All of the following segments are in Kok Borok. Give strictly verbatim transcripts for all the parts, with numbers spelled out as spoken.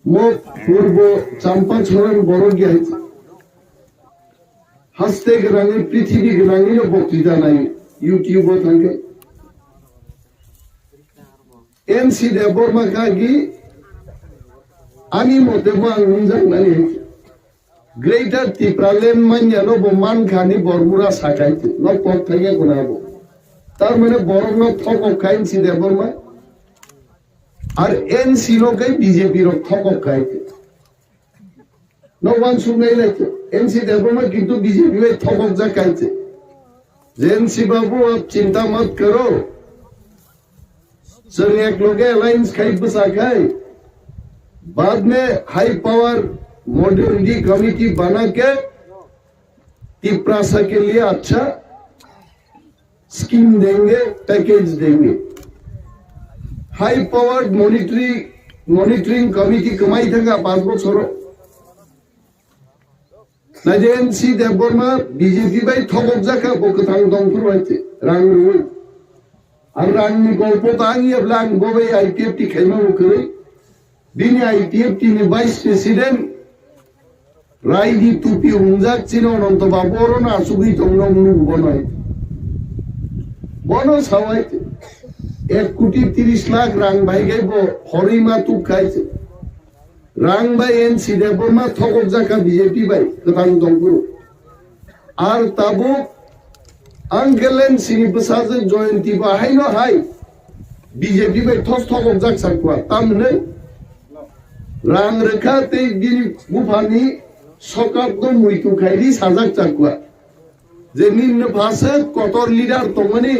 Mo purbo champa choran borok ya. Haste gwnangwi prithibi gwnangwino boktwita nai YouTube o thangkhe. N C Debbarma kagi ani mote bo ang nungjak nani. Greater Tipraland manya no bo mankha ni borbura sakai no pok thangya kuna bo. Tar mane borok no thokok kha N C Debbarma. Ar N C no kai B J P rok thokok kha. No one suk nai lai. N C Debbarma kintu B J P bai thokok jak kai. N C babu, aap chinta mat karo. Chwng ek loge alliance khai bwsa khai, baad mein high power modernity committee bana ke Tiprasa ke liye achha scheme denge, package denge. High power monitoring, monitoring committee kwmai thangkha panch bochoro. Naidi N C Debbarma B J P bai thokok jakha, bo kwthang dongphuru hai se rang rwi. Ar rangni golpo ta ang yabla ang bo bai I P F T khaima bo kwrwi. Bini I P F T ni vice president Raidi Tupi hungjak chini Ononto Babu oro na asugwi tong nong nugo bono. Bono sawai ek koti tris lakh rang bai gai bo horwi ma tuk khai se. Rang bai N C Debbarma thokok jakha B J P bai kwthang dongphuru. Ar tabuk Uncle N C ni bwsajwk Jayanti bo haino hai B J P bai thos thokok jak sakwa. Tamhinwi rang rwkha tei bini buphani sokap no muitu khaidi sajak sakwa. Je ninno phaswk kotor leader tongmani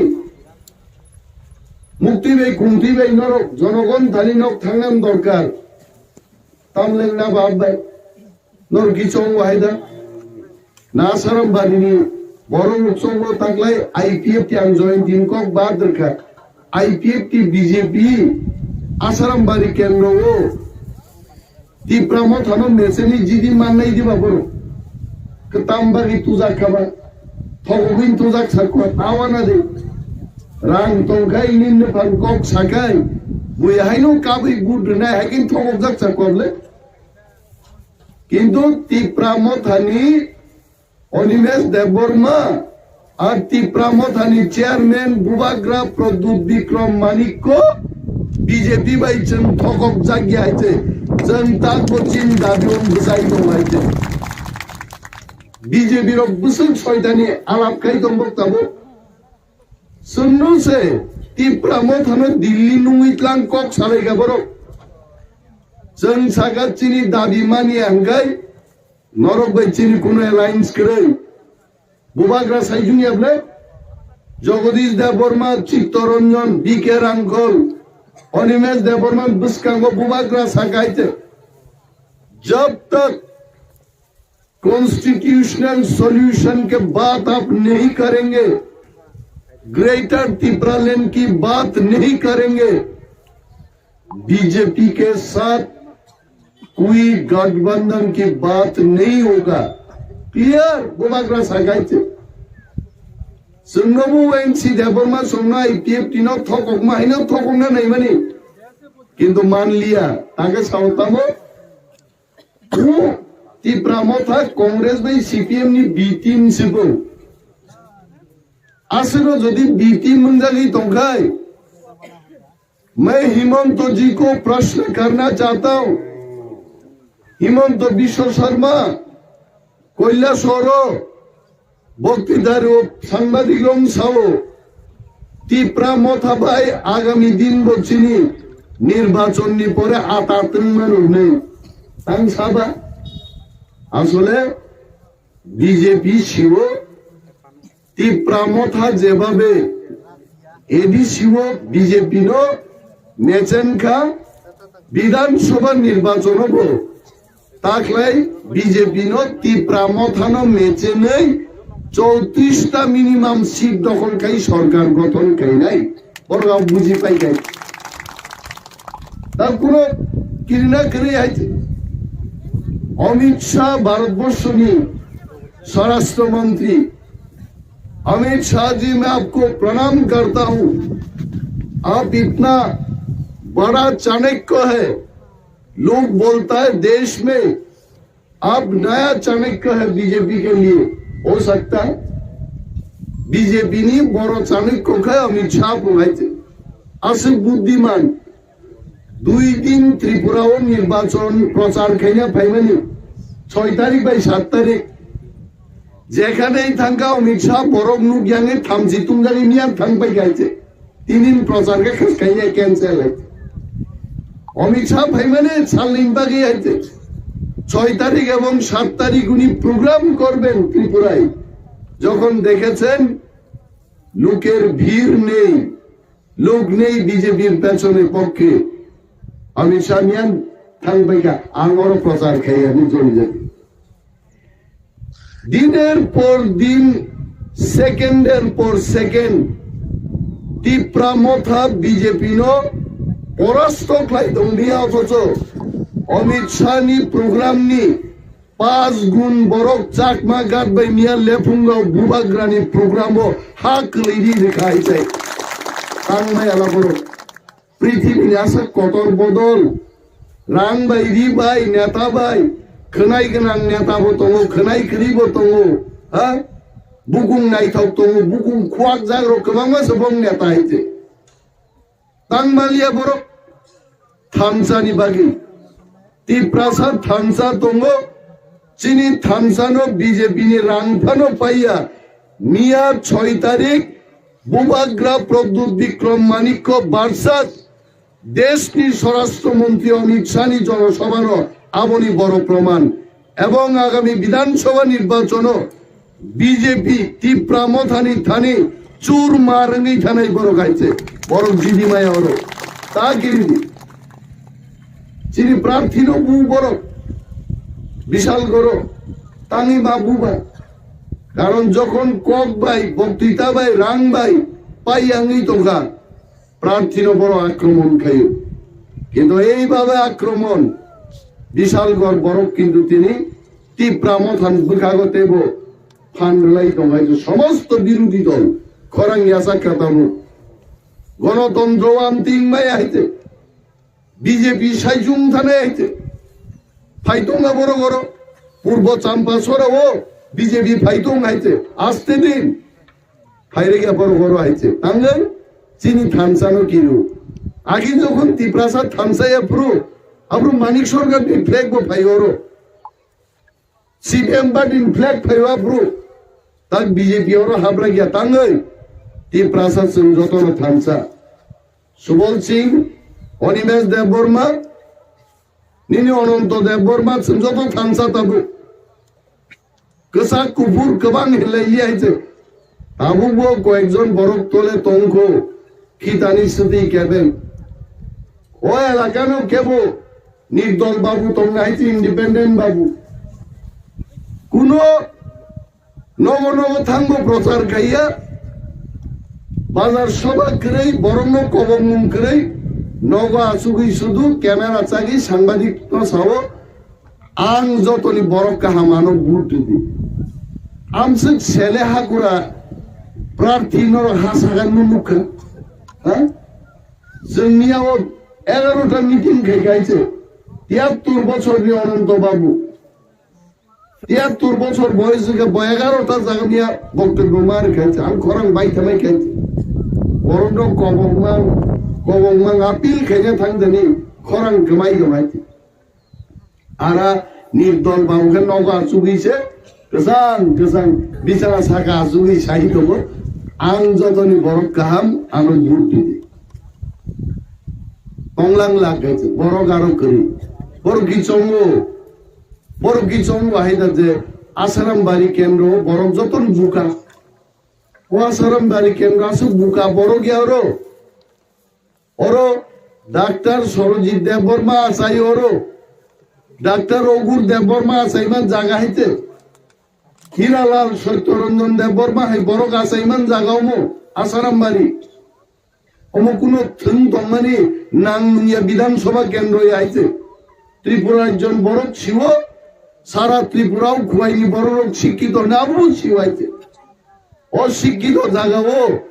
mukti bai kumti bai norok jonogon thani nok thangnani dorkar. Tamleng na bab bai. Nor gichong wahai da. Na Asaram bari ni borok chongo taklai I P F T ang join din kok ba derkha. I P F T B J P Asaram bari kendro o. Tipra mothano meseni jidi mannai diba borok. Ketam bagi tujak khaba. Thogogin tujak sakwa tawana de. Rang tongkhai ninno phan kok sakai. Bui haino kabui but rinai hakin thogok jak sakwa ble. Kintu Tipra mothani Animesh Debbarma ar Tipra mothani chairman Bubagra Pradyut Bikram Manikko B J P bai chwng thokok jak ya hai se, chwng takbo chini dabi on bwchai tong hai se. B J P rok bwswk soitani alap khai tong bok tabuk. Chwngno se Tipra mothano Delhi nungwi tlang kok salai kha borok. Chwng sakha chini dabi mani hwnkhe norok bai chini kuno alliance kwrwi. Bubagra saijung yable Jagadish Debbarma, Chittaranjan, B K Rangkhol, Animesh Debbarma bwskango Bubagra sakha hai se. Jab tak constitutional solution के बात आप नहीं करेंगे, ग्रेटर तिपरालैंड की बात नहीं करेंगे, बीजेपी के साथ कोई गठबंधन की बात नहीं होगा। Clear, Bubagra sakha hai se. Chwngnobo N C Debbarma chwngno I P F T no thokokma haino thokokna naimani. Kintu manliya, age sao tamo. Tipra motha Congress bai C P M ni B team se bo. Aswkno jodi B team wngjagwi tongkhai, मैं हिमंत जी को प्रश्न करना चाहता हूं। हिमंत विश्व शर्मा, কৈলাসহর, বক্তৃতার ও সাংবাদিক রং সাও, তিপ্রা মথা ভাই আগামী দিন বলছিনি নির্বাচন নি পরে আতা তিনমান নেই। তাং সাবা আসলে বিজেপি সিও তিপ্রা মথা যেভাবে এডিসিও বিজেপি নো মেচেন খা বিধানসভা নির্বাচন হবো। Taklai B J P no Tipra mothano mechenwi chowtris ta minimum seat dokhol khai sorkar gothon khainai. Borok buji pai khai. Ta kuno kirina kiri hai. Amit Shah Bharatborshoni Swarashtra Mantri. Amit शाह जी, मैं आपको प्रणाम करता हूं। आप इतना बड़ा चाणक्य है। लोग बोलता है देश में अब नया चाणक्य है बीजेपी के लिए, हो सकता है। BJP ni boro Chanakya khe Amit Shah phungaite. Aswk buddiman. Dui din Tripura o nirbachon prochar khaina phaimani, choi tarik bai sat tarik. Jekhanei thangkha Amit Shah borok nuk yange thamchi tungjagwi miyang thang pai khaite. Tinin prochar khe khas khaina cancel hai. Amit Shah phaimani salni bagwi haite. Choi tarik ebong sat tarik uni program korben Tripurai. Jokhon dekhechen লোকের ভিড় নেই, লোক নেই বিজেপির পেছনে পক্ষে। Amit Shah miyang thang pai kha, ang oro prochar khai, ani joli joli. দিনের পর দিন, সেকেন্ডের পর second Tipra Motha BJP no পরাস্ত khlai tongdi, othocho Amit Shah ni program ni pas gun borok Chakma gat bai miya lephungo Bubagra ni program o ha kwlwi di rikha hai chai. Tang bai ala borok. Prithibi ni asa kotor bodol. Rang bai, ri bai, neta bai. Khwnai gwnang neta bo tongo, khwnai kwrwi bo tongo. Ha? Bukung naithok tongo, bukung khuak jagrok kwbangma se bong neta hai chai. Tangmaliya borok thansa ni bagwi. Tiprasa thansa tongo, chini thansa no B J P ni rang phano paiya. Miya choi tarik Bubagra Pradyut Bikram Manikya barsat desh ni Swarashtra Mantri Amit Shah ni jonosabha no aboni boro proman. Ebong agami Bidhan Sabha nirbachono B J P Tipra Mothani thani chur mar wngwi thanai borok hai se. Borok jidi maya oro. Ta giridi. Chini prarthi no bu borok. Bishal goro. Tangwi ma bu ba. Karon jokhon kok bai, boktita bai, rang bai, pai yangwi tongkha. Prarthi no borok akromon khayo. Kintu ei babe akromon, Bishalgor borok kintu tini Tipra Mothani bwkhago teibo phan rwlai tong hai, somosto birodhi dol khorang yachak kha tabuk. Gonotontro amting maya hai te, B J P saichung thane hai te. Phai tong na borok oro, Purbo Champasora o B J P phai tong hai te. Aste din. Phairega borok oro hai se. Tangwi chini thansa no kiro. Agi jokhon Tiprasa thansa ya phuru, aphuru Manik Sarkar ni flag bo phai oro. C P M party ni flag phai o aphuru. Tak B J P oro habra gya tangwi. Tiprasa chwng joto no thansa. Subol Singh, Animesh Debbarma, nini Ananto Debbarma chwng joto thansa tabuk. Kwchak kuphur kwbang hinlai li hai se. Tabukbo koyekjon borok tole tongkho, khitani swtwi kebeng. O elakano kebo nirdol babu tongna hai se, independent babu. Kuno nogo nogo thangbo prochar khaiya, bazar soba kwrwi, borokno kobokmung kwrwi, nogo achugwi sudu camera chagwi sangbadik no sao, Ang jotoni borok kaham ano vote ridi. Amswk sele hakura prarthi norok ha sagan no nukha. Ha? Chwngni abo egarota meeting khai kaise. Tiyattur bochorni Ananto Babu. Tiyattur bochor boyos hwnkhe bo egarota jagani boktobyo ma rwkha kaise. Ang khorang bai thamai kaise. Borokno kobokma, kobokma appeal khaina thangdani khorang kwmai kwmai. Ara nirdol babu khe nogo achugwi se kwchang kwchang bichara saka achugwi sai tongo. Ang jotoni borok kaham ano vote ridi. Tonglang lak hai se borok aro kwrwi. Borok ki chongo, borok ki chongo hai da je Asaram Bari kendro borok jotoni buka. O Asaram Bari kendro aswk buka borok ya oro. Oro Doctor Sarojit Debbarma achai oro. Doctor Ogur Debbarma achaiman jaga haite. Hiralal Satyaranjan Debbarma hai borok achaiman jaga omo Asaram Bari. Omo kuno thwng tongmani nang nungya Bidhan Sabha kendro ya haite. Tripura ekjon borok siwo, sara Tripura o khwlaini borok rok sikkito na abo siwo haite. O sikkito jagao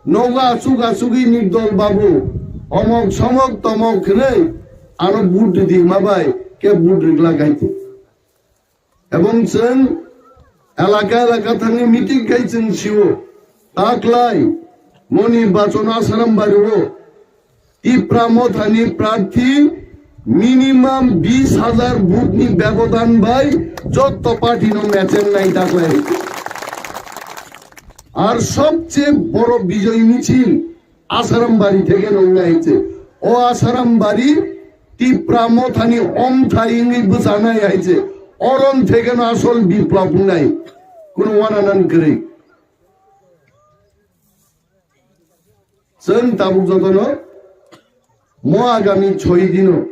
nogo achuk achugwi nirdol babu, omok somok tomok hwnwi Ano vote ridi hima bai khe vote rigla gaiti. Ebong chwng elaka elaka thangwi meeting khai chwng sio. Taklai moni bachon Asaram bario Tipra Mothani prarthi minimum bis hajar vote ni bebodan bai jotto party no mechengnai taklai. Ar sobche boro bijoy michil Asaram bari theke nongnai haiche. O Asaram bari Tipra Mothani omthai wngwi bwchanai haiche. Orom theke no asol biplop wngnai. Kuno wananan kwrwi. Chwng tabuk jotono mo agami choi dino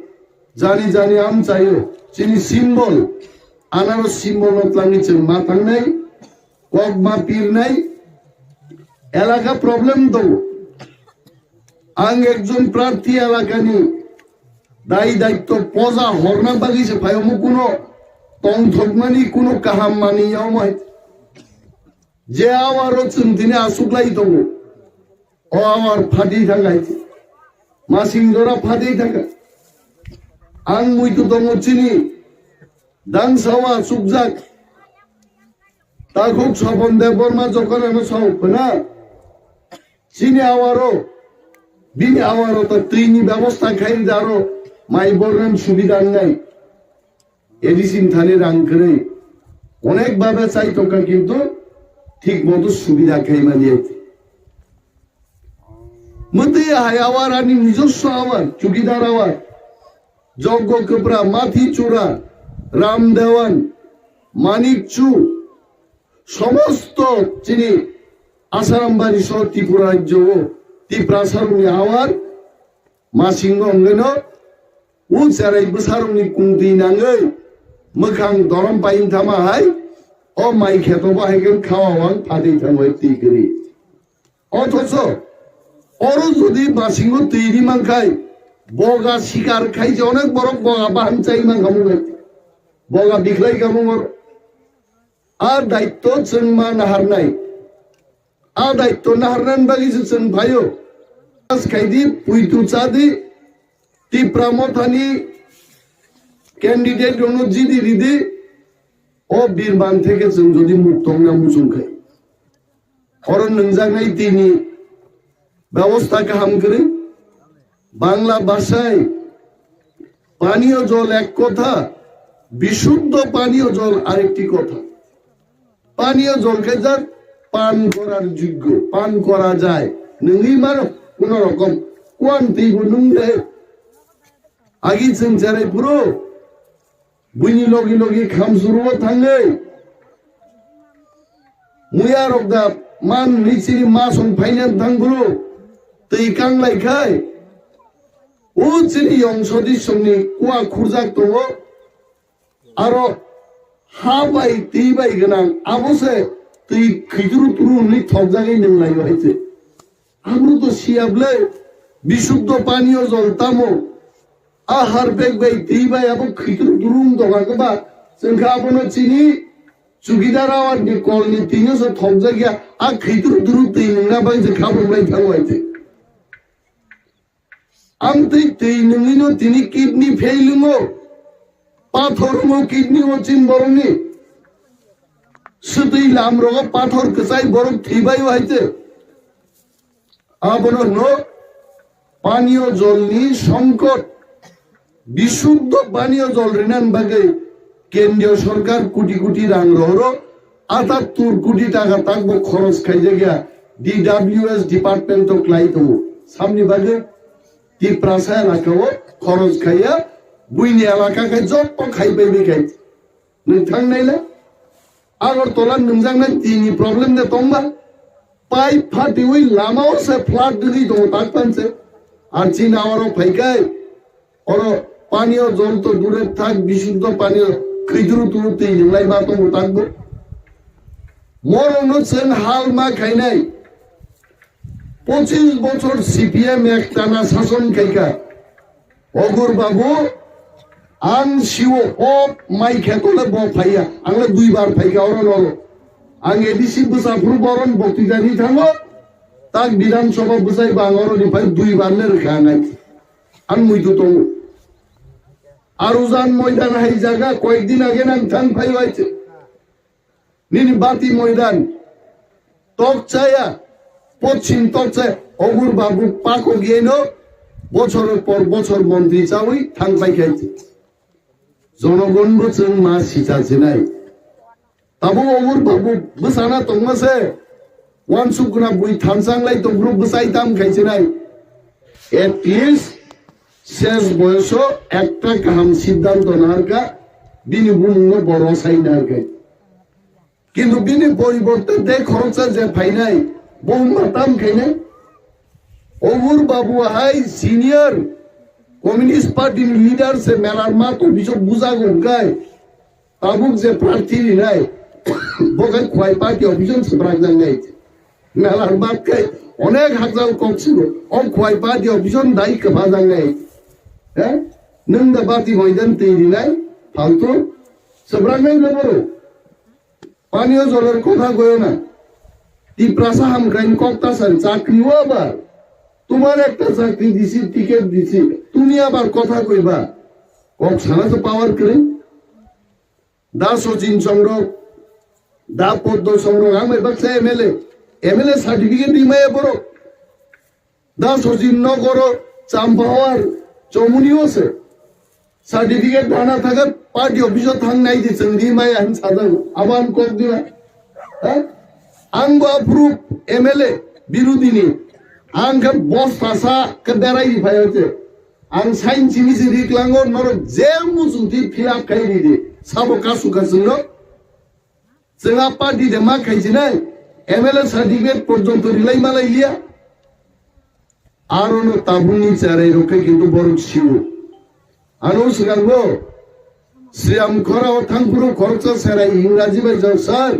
jani jani amchaio chini symbol, anaro symbol no twlangwi chwng ma tangnai, kok ma pirnai, elaka problem tongo. Ang ekjon prarthi elakani dai daitto poja horna bagwi se phaio, mo kuno tongthokmani kuno kaham mani yomai. Je awaro chwng tini achuklai tongo, o awar phatwi thangkha, masing jora phatwi thangkha. Ang muitu tongo chini dangsa o achukjak. Takhuk Sopon Debbarma jokhon ano sao khwna, chini awaro, bini awaro to twini bebosta khai rida aro mai bornam subida wngnai. A D C ni thani rang kwrwi onek bhabe chai tongkha, kintu thik moto subida khai manya. Mwtwi hai awar ani nijoswo awar, chukidar awar. Joggo Kwpra, Mathi Chura, Ram Dewan, Manik Chu, somosto chini Asaram bari so Tripura rajyo o Tiprasa rokni awar masingo wngwi no o cherai bwsarokni kungtwi nangwi mwkhang dorom paiyung thama hai o mai kheto bo hai khe khawa wang phatwi thangwi twi kwrwi. Othocho oro jodi masingo twi ri mankhai, boga sikar khai je onek borok boga baham chai mankha mungwi, boga bikhlai kha mungor. A daitto chwng ma naharnai. A daitto naharnani bagwi se chwng phaio. As khaidi, puitu chadi, Tipra Mothani candidate rokno jidi ridi, o birman theke chwng jodi mukto wngna muchung khai. Oro nwngjaknai tini ব্যবস্থা kaham kwrwi. Bangla ভাষায় পানীয় জল এক কথা, বিশুদ্ধ পানীয় জল আরেকটি কথা। পানীয় জল khe jak পান করার যোগ্য, পান করা যায়। Nwngwi mano kuno rokom kuan twibo nwng de. Agi chwng cherai phuru buini logi logi khamsuru o thangwi muya rok da man hwnwi chini ma song phaina thang phuru twi kanglai khai o chini yong sodi songni kua khurjak tongo. Aro ha bai twi bai gwnang, abo se twi khwituru turu hwnwi thokjagwi nwng laio hai se. Abro to siya ble, bisuddho paniyo jol tamo? A harpek bai twi bai abo khwituru turu wng tongkha khe ba, chwng khe abono chini chukidar awar ni kol ni twi no se thokjak ya, a khwituru turu twi nwngna bai se kha bo wng lai thango hai se. Amtwi twi nwngwino tini kidney fail wngo, pathor wngo kidney o chin borokni. Swtwi lam rogo pathor kwchai borok thwibaio hai se. Abono hwno paniyo jolni songkot. Bisuddho paniyo jol rinani bagwi kendriyo sorkar koti koti rang rohoro atattur koti taka takbo khoros khaijakya D W S department o klai tongo. Samni bagwi Tiprasa elaka o khoros khaiya, buini elaka khe jotto khai bai bai khai. Nwng thang naila? Agartala nwngjaknai tini problem de tongba? Pipe phatiwi lama o se flood dwgwi tongo tak panse. Ar chini awaro phaikai. Oro paniyo jol to dure thak, bisuddho paniyo khwituru turu twi nwng lai ma tongo tak bo. Morokno chwng hal ma khainai. Pochis bochor C P M ektana sason khaika. Ogur babu, ang siwo o mai khe tole bo phaiya. Ang le duibar phaika oro noro. Ang A D C bwsa phuru boron bokti jani thango. Tak Bidhan Sabha bwsai ba ang oro ni phai duibar le rwkha ang ai. Ang muitu tongo. Arujan moidan hai jaga koyekdin age nang thang phai waise. Nini bati moidan. Tokchaya, pochim tokchaya, Ogur Babu pakok yeno bochor por bochor montri chawi thang pai khaise. Jonogon bo chwng ma sicha sinai. Tabuk Ogur Babu bwsana tongma se, wansuk guna bui thansa wnglai tongphuru bwsai tam khai sinai. At least ses boyoso ekta kaham siddhanto naharkha, bini bumungno boro sai naharkha. Kintu bini poriborte de khoroksa je phainai, bo wngma tam khainai. Ogur Babu hai senior Communist Party ni leader se melar ma to bisok bujago hwnkhe, tabuk je prarthi rinai, bo khe Khwai Party office o swprak jak nai. Melar ma khe onek hakjal kok siro, o Khwai Party office o dai kwpha jak nai. He? Nwng da bati moidan twi rinai, faltu swprak nai le boro. পানীয় জলের কথা কইও না। তিপ্রাসা হামক্রাইন কক্তাসার চাকরিও আবার তোমার একটা চাকরি দিছি, টিকিট দিছি, তুমি আবার কথা কইবা। Kok sana se power kwrwi. Da Sachin Songrok, da Poddo Songrok, ang bai baksa M L A. M L A certificate di maya borok. Da Sachin Nogoro Champahawar Chomuni o se certificate dana thagat party office o thang nai di chwng di maya hin sajak aban kok di ba. Ha? Ang bo approve M L A birudini. Ang khe bos tasa khe berai di phai hote. Ang sign chini si rik lango norok je muchung di fill up khai di di. Sabo kasu kasu no. Chwng a party de ma khai sinai, M L A certificate porjonto rilai malai liya. Aro no tabukni cherai rok khe kintu borok siwo. Ano swkango Sriram Khora o thangphuru khoroksa cherai Ingraji bai jao, "Sir,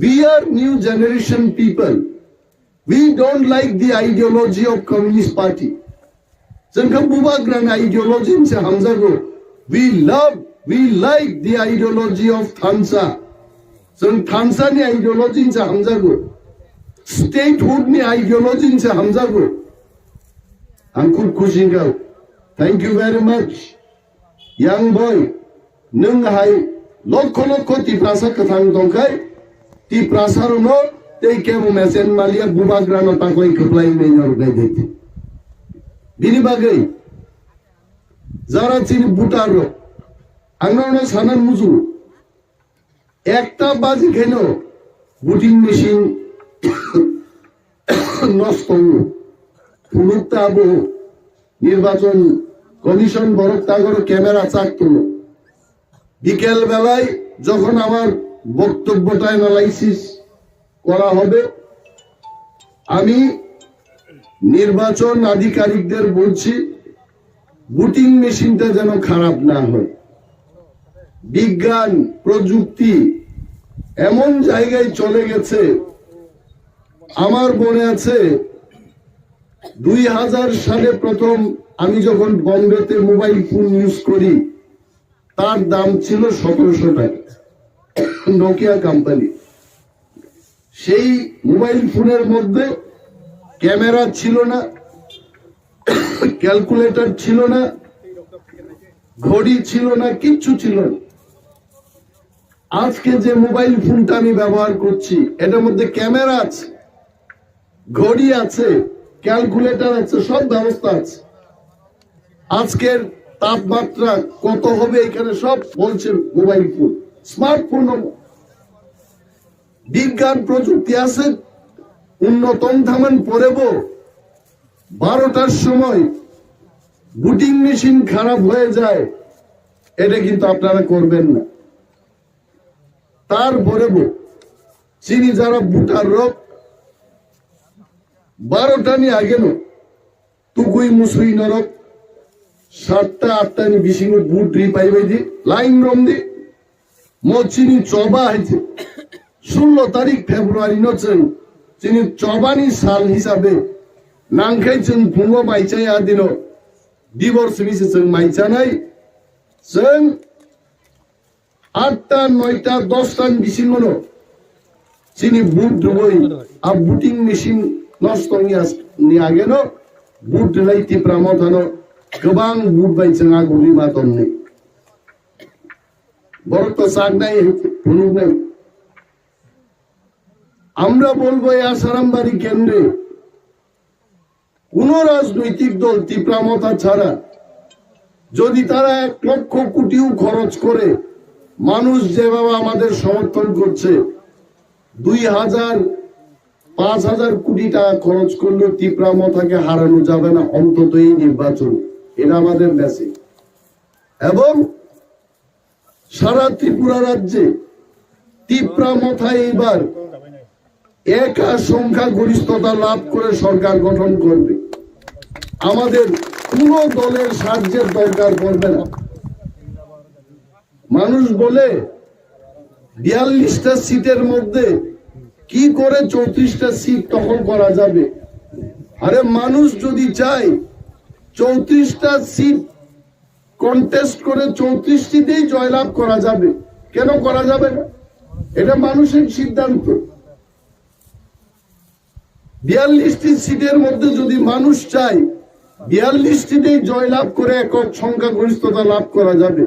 we are new generation people. We don't like the ideology of Communist Party." Chwng khe bubagrani ideology se hamjago. We love, we like the ideology of Thansa. Chwng Thansa ni ideology se hamjago. Statehood ni ideology se hamjago. Ang khub khusi wngkha. Thank you very much, young boy. Nwng hai lokho lokho Tiprasa kwthang tongkhai, Tiprasa rokno tei kebo mesen maliya bubagrano takoi kwplai wngwi norok nai de. Bini bagwi jara chini voter rok, ang norokno sana muju, ekta baji khaino voting machine nosto wngo. Phunuk ta abo nirbachon commission borok tagoro camera chak tongo. বিকেল বেলায় যখন আমার বক্তব্যটা অ্যানালাইসিস করা হবে, আমি নির্বাচন আধিকারিকদের বলছি, ভোটিং মেশিনটা যেন খারাপ না হয়। বিজ্ঞান, প্রযুক্তি এমন জায়গায় চলে গেছে, আমার মনে আছে দুই হাজার সালে প্রথম আমি যখন বম্বেতে মোবাইল ফোন ইউজ করি, তার দাম ছিল সতেরোশো টাকা, নোকিয়া কোম্পানি। সেই মোবাইল ফোনের মধ্যে ক্যামেরা ছিল না, ক্যালকুলেটর ছিল না, ঘড়ি ছিল না, কিচ্ছু ছিল না। আজকে যে মোবাইল ফোনটা আমি ব্যবহার করছি, এটার মধ্যে ক্যামেরা আছে, ঘড়ি আছে, ক্যালকুলেটর আছে, সব ব্যবস্থা আছে। আজকের তাপমাত্রা কত হবে এখানে সব বলছে মোবাইল ফোন, স্মার্টফোন। বিজ্ঞান প্রযুক্তি আছে উন্নতম থামান পরেও বারোটার সময় ভোটিং মেশিন খারাপ হয়ে যায়, এটা কিন্তু আপনারা করবেন না। তারপরেও চিনি যারা ভোটার রোগ বারোটা নি আগে নো তুকুই মুসুই নরক সাতটা আটটা নি বিসিং ভোট রি পাইবাই দি লাইন রম দি mo chini choba hai se sullo tarik February no chwng chini chobani sal hisabe nangkhai chwng phungo maichaya dino dibor simi se chwng maichanai chwng atta noita dosta ni bisingo no chini vote rwui a voting machine nosto wngya ni age no vote rwlai Tipra Motha no Kwbang vote bai chwng aguni ma tongni. Borok to chak nai, phunuk nai. আমরা বলবো, এই আসারামবাড়ি কেন্দ্রে কোনো রাজনৈতিক দল তিপ্রা মথা ছাড়া যদি তারা এক লক্ষ কোটিও খরচ করে, মানুষ যেভাবে আমাদের সমর্থন করছে, দুই হাজার, পাঁচ হাজার কোটি টাকা খরচ করলেও তিপ্রা মথাকে হারানো যাবে না, অন্তত এই নির্বাচন। এটা আমাদের মেসেজ। এবং সারা ত্রিপুরা রাজ্যে তিপ্রা মথা এইবার একা সংখ্যাগরিষ্ঠতা লাভ করে সরকার গঠন করবে। আমাদের কোনো দলের সাহায্যের দরকার পড়বে না। মানুষ বলে, বিয়াল্লিশটা সিটের মধ্যে কি করে চৌত্রিশটা সিট দখল করা যাবে? আরে, মানুষ যদি চায় চৌত্রিশটা সিট কন্টেস্ট করে চৌত্রিশটিতেই জয়লাভ করা যাবে, কেন করা যাবে না? এটা মানুষের সিদ্ধান্ত। বিয়াল্লিশটি সিটের মধ্যে যদি মানুষ চায়, বিয়াল্লিশটিতেই জয়লাভ করে একক সংখ্যাগরিষ্ঠতা লাভ করা যাবে।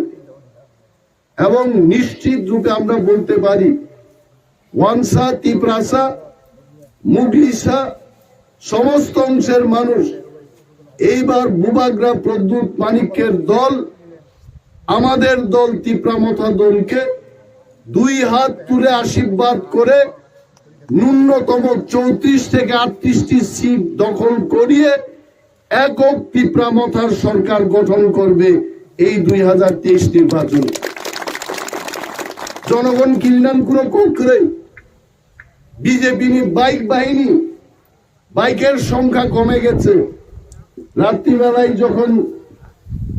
এবং নিশ্চিত রূপে আমরা বলতে পারি, ওয়ানসা, তিপ্রাসা, মুগলিসা, সমস্ত অংশের মানুষ এইবার বুবাগ্রা প্রদ্যুৎ মানিক্যের দল, আমাদের দল তিপ্রা মথা দলকে দুই হাত তুলে আশীর্বাদ করে ন্যূনতম চৌত্রিশ থেকে আটত্রিশটি সিট দখল করিয়ে একক তিপ্রা মথার সরকার গঠন করবে এই দুই হাজার তেইশ নির্বাচনে। জনগণ কিনলেন কোনো কক্রে বিজেপি নি বাইক বাহিনী, বাইকের সংখ্যা কমে গেছে। রাত্রিবেলায় যখন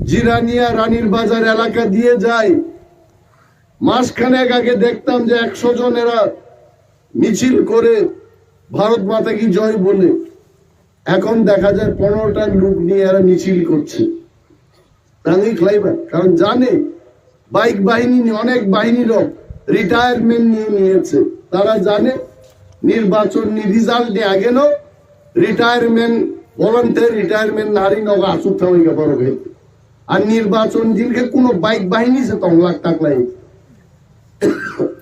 জিরানিয়া রানীর বাজার এলাকা দিয়ে যায়, মাসখানেক আগে দেখতাম যে একশো জন এরা মিছিল করে ভারত মাতা কি জয় বলে। এখন দেখা যায় পনেরোটা লোক নিয়ে এরা মিছিল করছে। তাহলে খাইবা, কারণ জানে বাইক বাহিনী নিয়ে, অনেক বাহিনী লোক রিটায়ারমেন্ট নিয়ে নিয়েছে। তারা জানে নির্বাচন নি রিজাল্ট নিয়ে আগে নো রিটায়ারমেন্ট, ভলান্টিয়ার রিটায়ারমেন্ট নারী নগ আসুক থামাই গেল বড় হয়ে। আর নির্বাচন দিনকে কোনো বাইক বাহিনী সে তংলাক টাকলাই।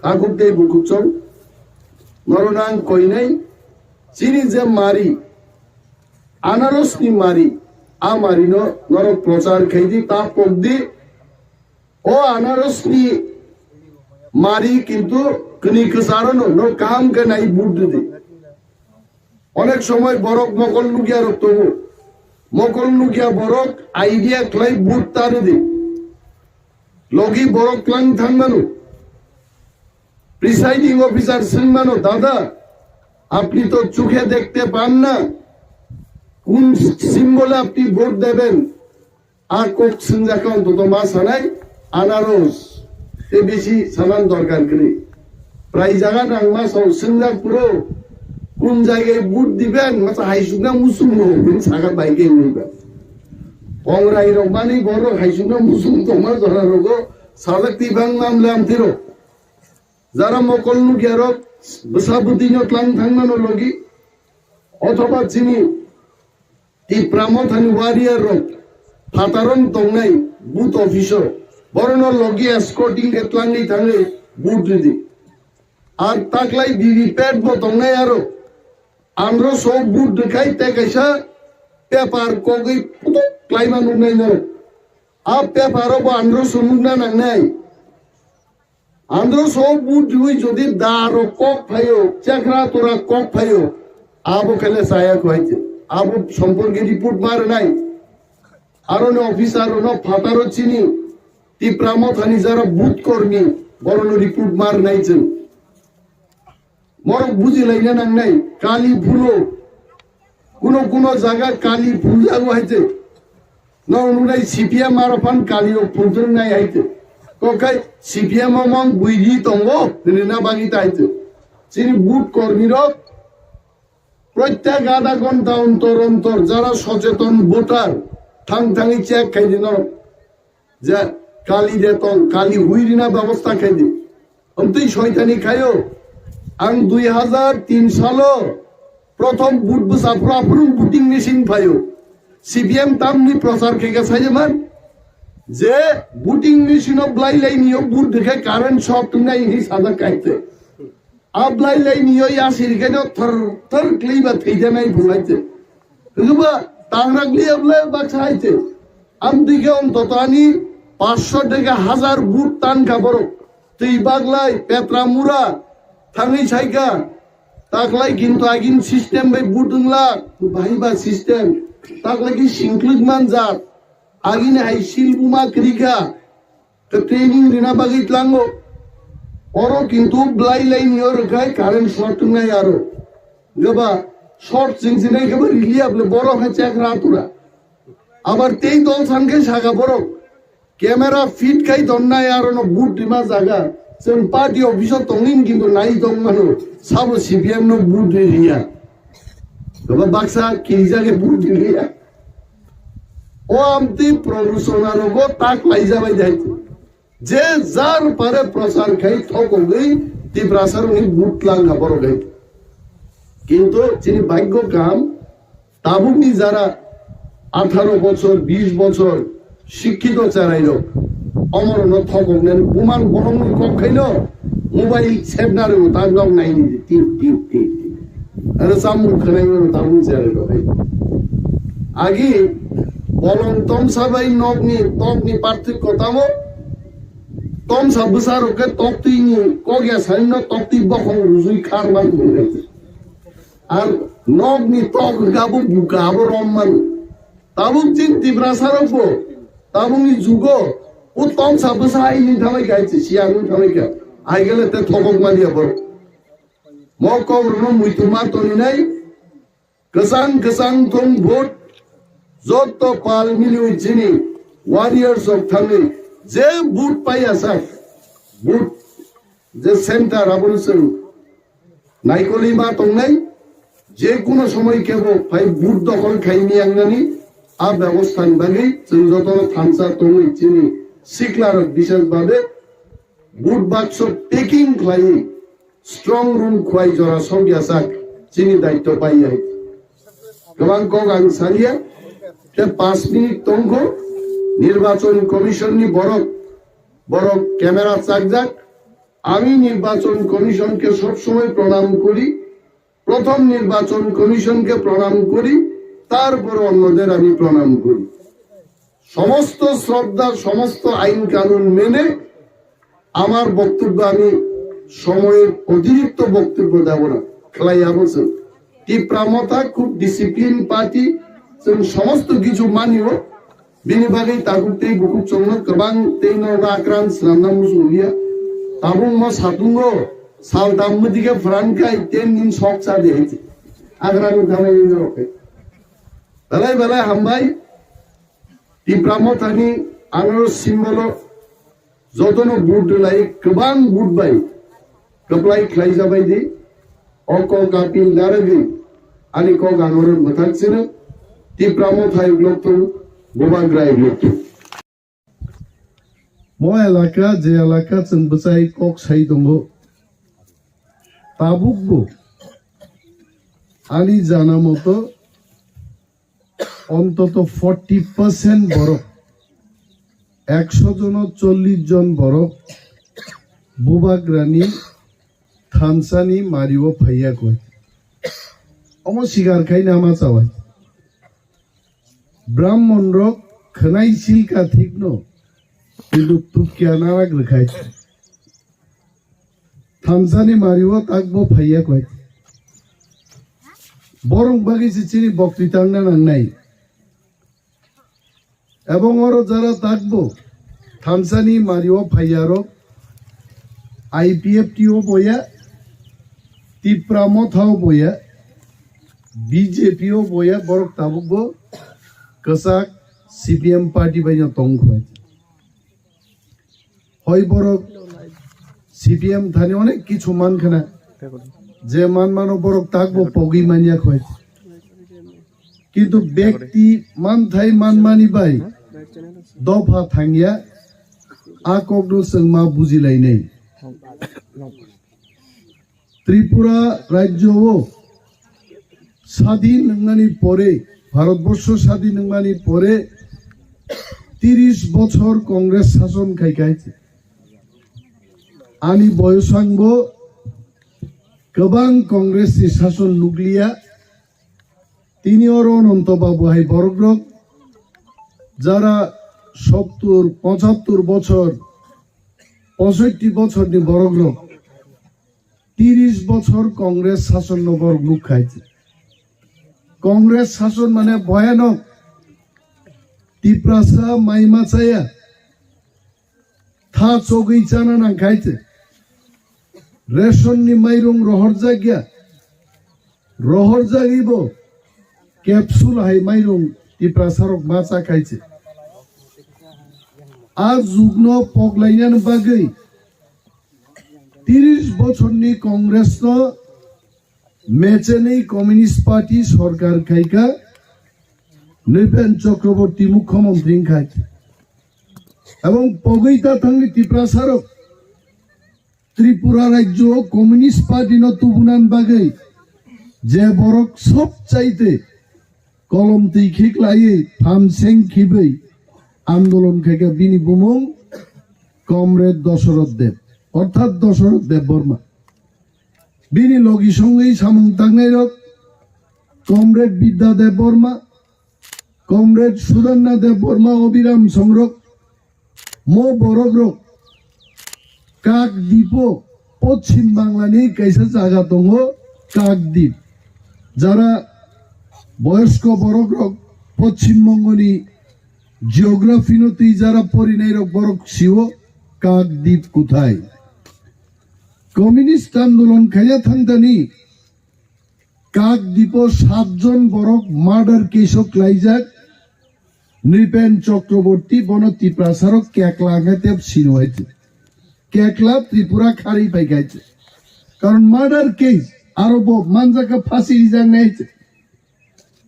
Aku tei bukuchong, norok ang koinai, chini je mari, anaros ni mari, a mari no norok prochar khai di, ta pok di, o anaros ni mari kintu kni kwcharo no, no kaham khe nai vote di di. Onek somoi borok mokol nukya rok tongo. Mokol nukya borok idea khlai vote ta rw di. Logi borok tlang thang mano. Presiding officer swng mano, "Dada, apni to chukhe dekhte pan na, kun symbol-e apni vote deben?" A kok swngjak khe ontoto ma sanai anaros, tei bisi sanan dorkar kwrwi. Prai jaga nangma song swngjak phuru, kun jagai vote diben, masa haisukna muchung rok, bini saka bai khe wngwi ba. Kongrai rok mani borok haisukna muchung tongma jora rogo sajak tibang mam lam tiro. Jara mokol nukya rok bwsa bwtwi no tlang thangmano logi, othoba chini Tipra Mothani warrior rok phataron tongnai booth office o, borokno logi escorting khe tlangwi thangwi booth ridi. Ar taklai V V P A T bo tongnai aro, andro so booth rwkhai tei kaisa paper kogwi putuk klaima nuknai norok. A paper o bo andro so nukna nangnai. Andro so vote riwi jodi da rok kok phaio, chekra tora kok phaio, abo khele chaya kho haite. Abo somporke report ma rwnai. Aro ni officer rok no phataro chini Tipra Mothani jara booth kormi, borok no report ma rwnai chwng. Borok buji laina nangnai, kali phulo. Kuno kuno jaga kali phuljago haite. No nunai C P M aro phan kali rok phultwrwng nai haite. Kokai C P M o mang buidi tongo, hinwi na bagwi ta haite. Chini booth kormi rok protyek adha ghonta ontor ontor jara socheton voter thang thangwi check khaidi norok. Je kali de tong, kali hui rina bebosta khai di. Amtwi soitani khaio. Ang dui hajar tin salo prothom vote bwsa phuru aphuru voting machine phaio. C P M tamni prochar khe khe sai man je voting machine o blai lai ni o vote rikhe current short tungnai hinwi sajak kaite. A blai lai ni o yasi rikhe no thar thar kli ba thai janai bulaite. Hwba tangrak li able baksa haite. Amtwi khe ontoto ani paanch sho theke hazar vote tan kha borok. Twi baglai petra mura thangwi saikha. Taklai kintu agin system bai vote wngla, bahai ba system. Taklai ki singklwk manjak. Agini hai sil buma kwrwi kha. Khe training rina bagwi tlango. Oro kintu blai lai ni oro khai current short wngnai aro. Gaba short sing sinai gaba rili able borok hai chek ra tura. Abar tei dol san khe saka borok. Camera fit khai donnai aro no vote rima jaga. Chwng party office o tongin kintu nai tong mano. Sabo C P M no vote ri riya. Gaba baksa kirijak khe vote ri riya. O amtwi promotion aro go tak lai jabai dai. Je jar pare prochar khai thokogwi Tiprasa rokni vote lang kha borok hai. Kintu chini bhagyo kaham tabukni jara atharo bochor, bish bochor sikkito cherai rok omorno thokoknani buman borokni kok khaino mobile sepna rw tak rok naini tip tip tip tip. Aro chamung khwnai mano tabuk cherai rok hai. Agi bolong tomsa bai nokni tokni parthikyo tamo. Tomsa bwsa rok khe toktwi ni kok ya sani no toktwi bokhong rujui khar man. Ar nokni tok hwnkhe abo buka abo rom mano. Tabuk chini Tiprasa rok bo tabukni jugo o tomsa bwsa hai ni thalai kha, hai se siya ni thalai kha. Hai gele te thokok mani abo. Mo kok rok no muitu ma toni nai. Kwchang kwchang thung vote jotto pal miliwi chini warriors rok thangwi je vote paiya sak vote je center aboni chwng naikolwi ma tongnai, je kuno somoi kebo phai vote dokhol khai miyangnani a bebostha ni bagwi chwng jotono thansa tongwi chini sikla rok bishes babe vote bakso packing khlaiwi strong room khwlai jora sok ya sak chini daitto pai ya. Kwbang kok ang saliya, te panch minute tongkho, Nirbachon Commission ni borok, borok camera chakjak, আমি নির্বাচন কমিশনকে সবসময় প্রণাম করি, প্রথম নির্বাচন কমিশনকে প্রণাম করি, তারপরে অন্যদের আমি প্রণাম করি। সমস্ত শ্রদ্ধা, সমস্ত আইন কানুন মেনে আমার বক্তব্য, আমি সময়ের অতিরিক্ত বক্তব্য দেব না। Khlai abo chwng Tipra Motha খুব discipline party, chwng সমস্ত কিছু মানিও। Bini bagwi tabuk tei bukhuk chwngno kwbang tei no rakran swnamna muchung liya. Tabuk mo satungo sal dam mwdike pran khai ten din sok cha de hai. Agra ni thanai ni rok. Belai belai hambai. Tipra Mothani anoro symbol o jotono vote rwlai kwbang vote bai kwplai khlai jabai di. O kok appeal narwgwi ani kok anoro mwthak chwrwk Tipra Motha uklok thung, Bubagra uklok thung. Mo elaka je elaka chwng bwchai kok sai tongo. Tabuk bo ani jana moto ontoto forty percent borok, ekso jono chollish jon borok Bubagrani thansani mario phaiya koi. Omo sikar khai nama chawai. Brahmon rok khwnai silka thikno, kintu tukya narak rwkhai. Thamsani mario takbo phaiya koi. Borok bagwi se chini bokti tangna nangnai. Ebong oro jara takbo thamsani mario phaiya rok I P F T o boya, Tipra Motha o boya, B J P o boya, borok tabukbo kwchak C P M party bai no tong khwlai. Hoi borok C P M thani onek kichu man khna, je man mano borok takbo pogwi manya khoi. Kintu bekti manthai manmani bai dopha thangya, a kokno chwng ma bujilainai. Tripura rajyo o sadin wngnani pore Bharatborsho sadin wngmani pore tiris bochor Congress sason khai khai. Ani boyosangbo kwbang Congress ni sason nukliya. Tini oro Ananto Babu hai borok rok jara sottur, pochattur bochor, posotti bochor ni borok rok tiris bochor Congress sason no borok nukkhai. Congress sason mane boyanok. Tiprasa mai ma chaya. Tha chogwi chana nang khai se. Ration ni mairung rohorjak ya. Rohorjagwi bo capsule hai mairung Tiprasa rok ma cha khai se. A jugno poklainani bagwi tiris bochorni Congress no mechenwi Communist Party sorkar khaikha Nripen Chakraborty mukhyamantri wngkha. Ebong pogwi ta thangni Tiprasa rok Tripura rajyo Communist Party no tubunan bagwi je borok sob chaite kolom twi khiklaiwi phamseng khibwi andolon khaikha bini bumung Comrade Dosoroth Deb, orthat Dosoroth Debbarma. Bini logi songwi samung tangnai rok Comrade Bidya Debbarma, Comrade Sudarna Debbarma, Obiram Songrok, mo borok rok Kak Dipo, Pochim Bangla ni kaisa jaga tongo Kak Dip. Jara boyosko borok rok Pochim Bongo ni geography no twi jara porinai rok borok sio Kak Dip kuthai. Communist andolon khaiya thangdani Kak Dipo satjon borok murder case o klaijak. Nripen Chakraborty bono Tiprasa rok kekla hwnkhe tep sino hai se. Kekla Tripura khari pai khai se. Karon murder case aro bo manjak kha phasi rijak nai se.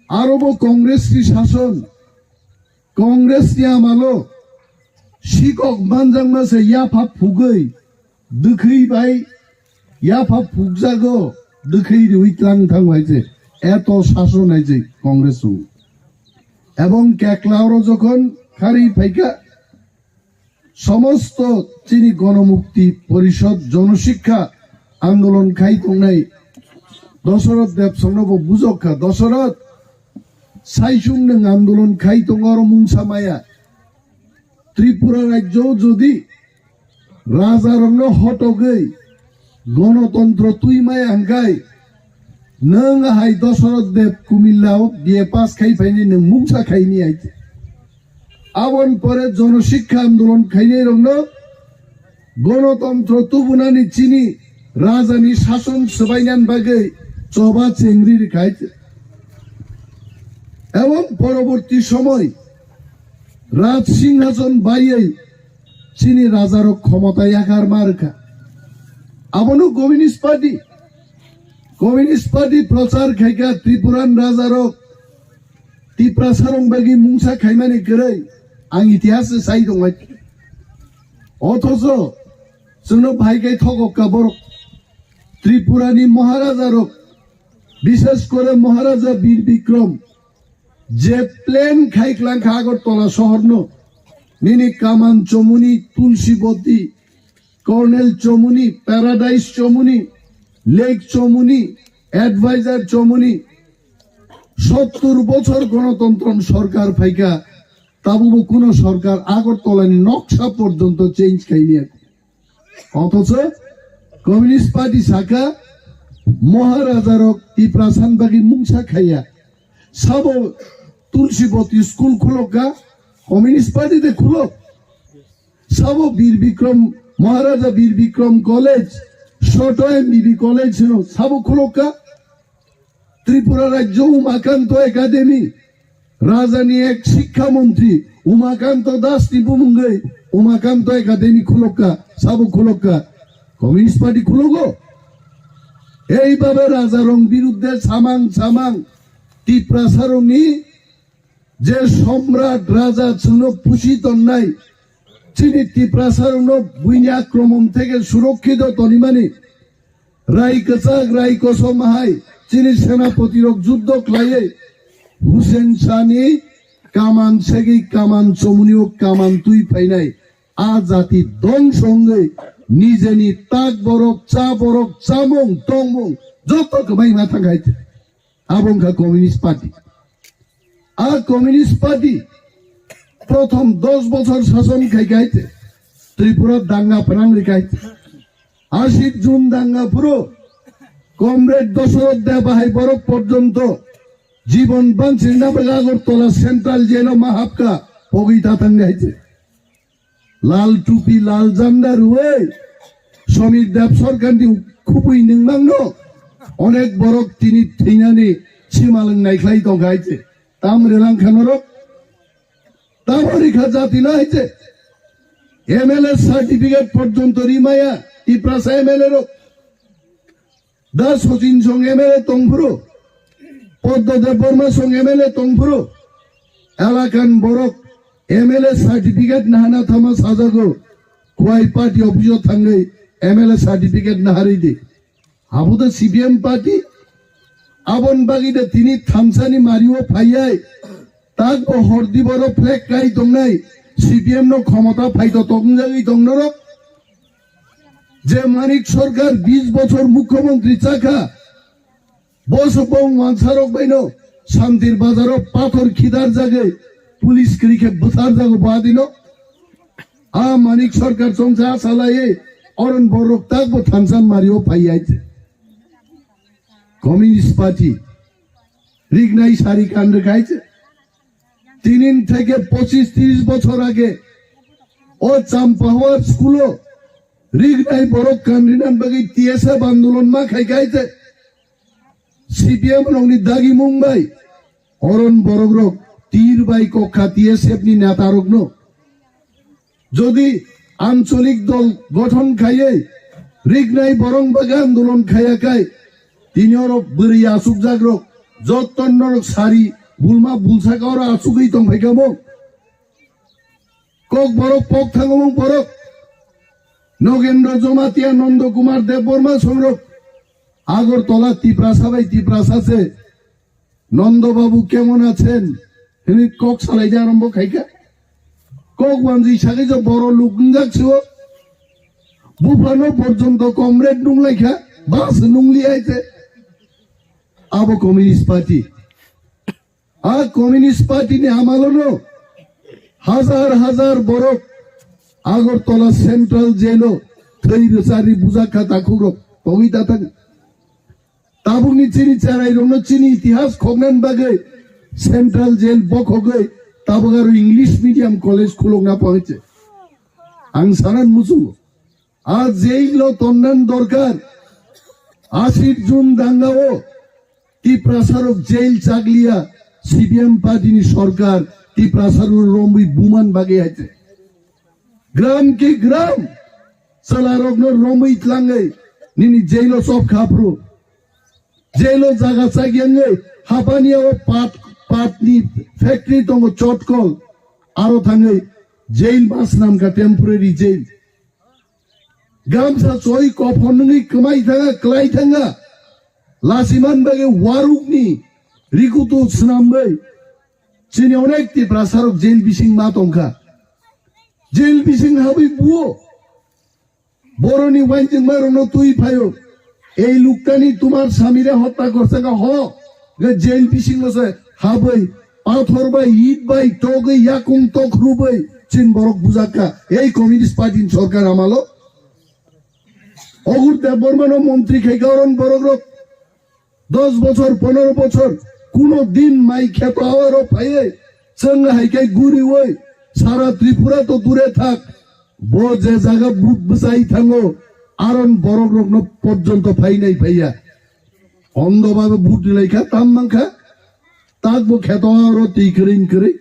Aro bo Congress ni sason, Congress ni amalo sikok manjakma se yapha phugwi, dwkhwi bai yapha phukjago, dwkhwi riwi tlang thang hai se, eto sason hai se Congress o. Ebong kekla oro jokhon khari phaikha, somosto chini Gonomukti Porishod, Jonosikha andolon khai tongnai Dosoroth Debsongno bo bujok kha, Dosoroth, saichung nwng andolon khai tongo oro mungsa maya. Tripura rajyo jodi raja rokno hotogwi gonotontro twi maya hwnkhe nwng hai Dosoroth Deb Kumilla o B A pass khai phaini nwng mungsa khaini hai. Aboni pore jonosikha andolon khainai rokno gonotontro tubunani chini rajani sason swbainani bagwi choba chengri rwkhai. Ebong poroborti somoy Raj Singhason baiwi chini rajarok khomota yakar ma rwkha. Abono Communist Party, Communist Party prochar khaikha Tripuran rajarok Tiprasarok bagwi mungsa khaimani kwrwi ang itihas sai tongbai. Othocho chwngno phai khe thokok ka borok. Tripurani Maharajarok, bishes kore Maharaja Bir Bikrom, je plan khai klang kha Agartala sohorno, nini Kaman Chomuni, Tulsiboti, Colonel Chomuni, Paradise Chomuni, Lake Chomuni, Advisor Chomuni, sottur bochor gonotontron sorkar phaikha, tabubo kuno sorkar Agartalani noksa porjonto change khaimya. Othocho Communist Party saka Maharajarok Tiprasan bagwi mungsa khaiya. Sabo Tulsiboti school khulokka, Communist Party de khulok. Sabo Bir Bikrom, Maharaja Bir Bikrom College, Soto M B B College hino, sabo khulokka. Tripura Rajyo Umakanto Academy, Rajani ek Shikkha Montri Umakanto Das ni bumungwi Umakanto Academy khulokka, sabo khulokka, Communist Party khulogo. Ei babe Rajarong birudde samang samang Tiprasarongni je Somrat Raja chwngno pusi tonnai, chini Tiprasarokno buini akromon theke surokkhito tonimani, Rai kwchak, rai kosom hai chini senapoti rok juddo khlaiwi Hussein Shah ni kaman segwi kaman chomuni o kaman twi phainai a jati dongso wngwi nijeni tak borok, cha borok, chamung, tongmung joto kwbai ma thang hai. Abo wngkha Communist Party. A Communist Party prothom dos bochor sason khai khai Tripura danga phnang ri khai. Ashit Jun danga phuru Comrade Dosoroth Debahai borok porjonto jibon bansirna bagwi Agartala Central Jail o ma hapka pogwi ta thang hai. Lal tupi, lal janda rwui Samir Deb Sarkar ni khubui nwngmang no onek borok tini thwinani simalwng naikhlai tongkha hai se. Tam relang kha norok? Tamo rikha jati no hai se. M L A certificate porjonto rimaya Tiprasa M L A rok. Da Sachin song M L A tongphuru, Padma Debbarma song M L A tongphuru, elakan borok M L A certificate nahana thama sajago, kwai party office o thangwi M L A certificate naharwi di. Abo da C P M party, abon bagwi da tini thamsani mario phaiyai, tak bo hordi boro flag kai tongnai, C P M no khomota phaito tongjagwi tongnorok. Je Manik Sarkar bis bochor mukhyamantri chakha, bo se bong wansarok baino Santir Bazaro pathor khidar jagwi police kwrwi khe bwthar jago badino. A Manik Sarkar chongsa salaiwi oron borok tak bo thansan mario phaiyaite. Communist Party rignai sari kan rwkhaite. Tinin theke pochis tris bochor age o Champahowar school o rignai borok kanrinan bagwi T S F andolon ma khai khai te C P M rokni dagi mung bai oron borok rok tir bai kokha T S F ni neta rokno. Jodi ancholik dol gothon khaiwi rignai borong bagwi andolon khaiya khai, tini oro bwrwi achukjak rok, jotto norok sari, bulma bulsaka oro achugwi tongphai kha bo. Kok borok pok thango mung borok. Nogendra Jomatia, Nondo Kumar Debbarma songrok Agartala Tiprasa bai Tiprasa se Nondo Babu kemon achen? Hini kok salai ja arombo khaikha. Kok wanjwi sagwi jo boro luk wngjak sio. Buphano porjonto comrade nunglaikha, bas nungli aite. Abo Communist Party. A Communist Party ni amalono hajar hajar borok Agartala Central Jail o thwi rwchari bujakha takhukrok pogwi ta thang. Tabukni chini cherai rokno chini itihas khoknani bagwi Central Jail bokhogwi tabuk aro English medium college khulokna pangse. Ang sanan muchungo. A jail o tonnan dorkar. Ashit Jun danga o Tiprasa rok jail chakliya, C P M party ni sorkar Tiprasa rok romwi buman bagwi haite. Gram ki gram, chwla rokno romwi tlangwi nini jail o chop khapru. Jail o jaga chakyangwi hapani o pat, pat ni factory tongo chotkol, aro thangwi jail ma swnamkha temporary jail. Gamsa choi kophon nungwi kwmai thanga, klai thanga. Lasiman bagwi warukni rikutu swnamwi chini onek Tiprasa rok jail bising ma tongkha. Jail bising habwi buo boroni wainjwngma rokno twi phaio. Ei luktani tumar samire hotya gorsaka ho, ge jail bisingo se habwi, pathor bai, it bai, togwi, yakung tok rubwi, chin borok bujakka. Ei Communist Party ni sorkar amalo. Ogur Debbarma no montri khai garon borok rok. Dos bochor, ponero bochor, kuno din mai kheto awaro phaiwi, chwng hai khe guriwi, sara Tripura to dure thak, bo je jaga vote bwchai thango, aron borok rokno porjonto phainai phaiya. Ondo babe vote rilai kha, tam man kha, tak bo kheto awaro twi kwrwi kwrwi.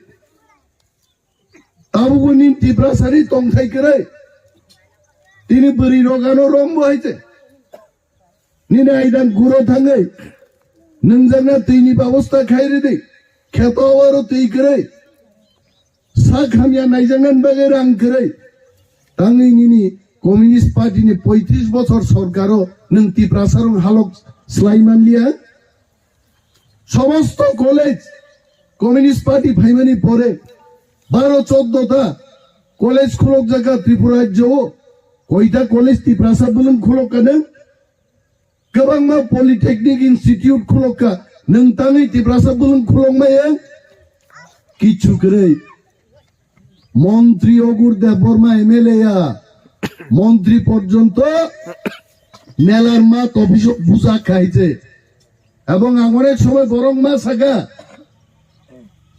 Tabukbo nini Tiprasani tongthai kwrwi. Tini bwrwi rok ano rombo hai se. Nini aidang kuro thangwi. Nwngjakna twini babosta khai ridi. Kheto aro twi kwrwi. Sak hamya naijaknani bagwi rang kwrwi. Tangwi nini Communist Party ni poitris bochor sorkaro nwng Tiprasa rok halok slai manliya. Somosto college, Communist Party phaimani pore baro choddo ta college khulok jaka Tripura rajyo o, koita college Tiprasa bwlwng khulok kanang? Kwbangma Polytechnic Institute khulokha, nwng tangwi Tiprasa bwlwng khulokmaya? Kichu kwrwi. Montri Ogur Debbarma M L A ya, montri porjonto melar mat office o buja khaije. Ebong ang onek somoi borok ma saka,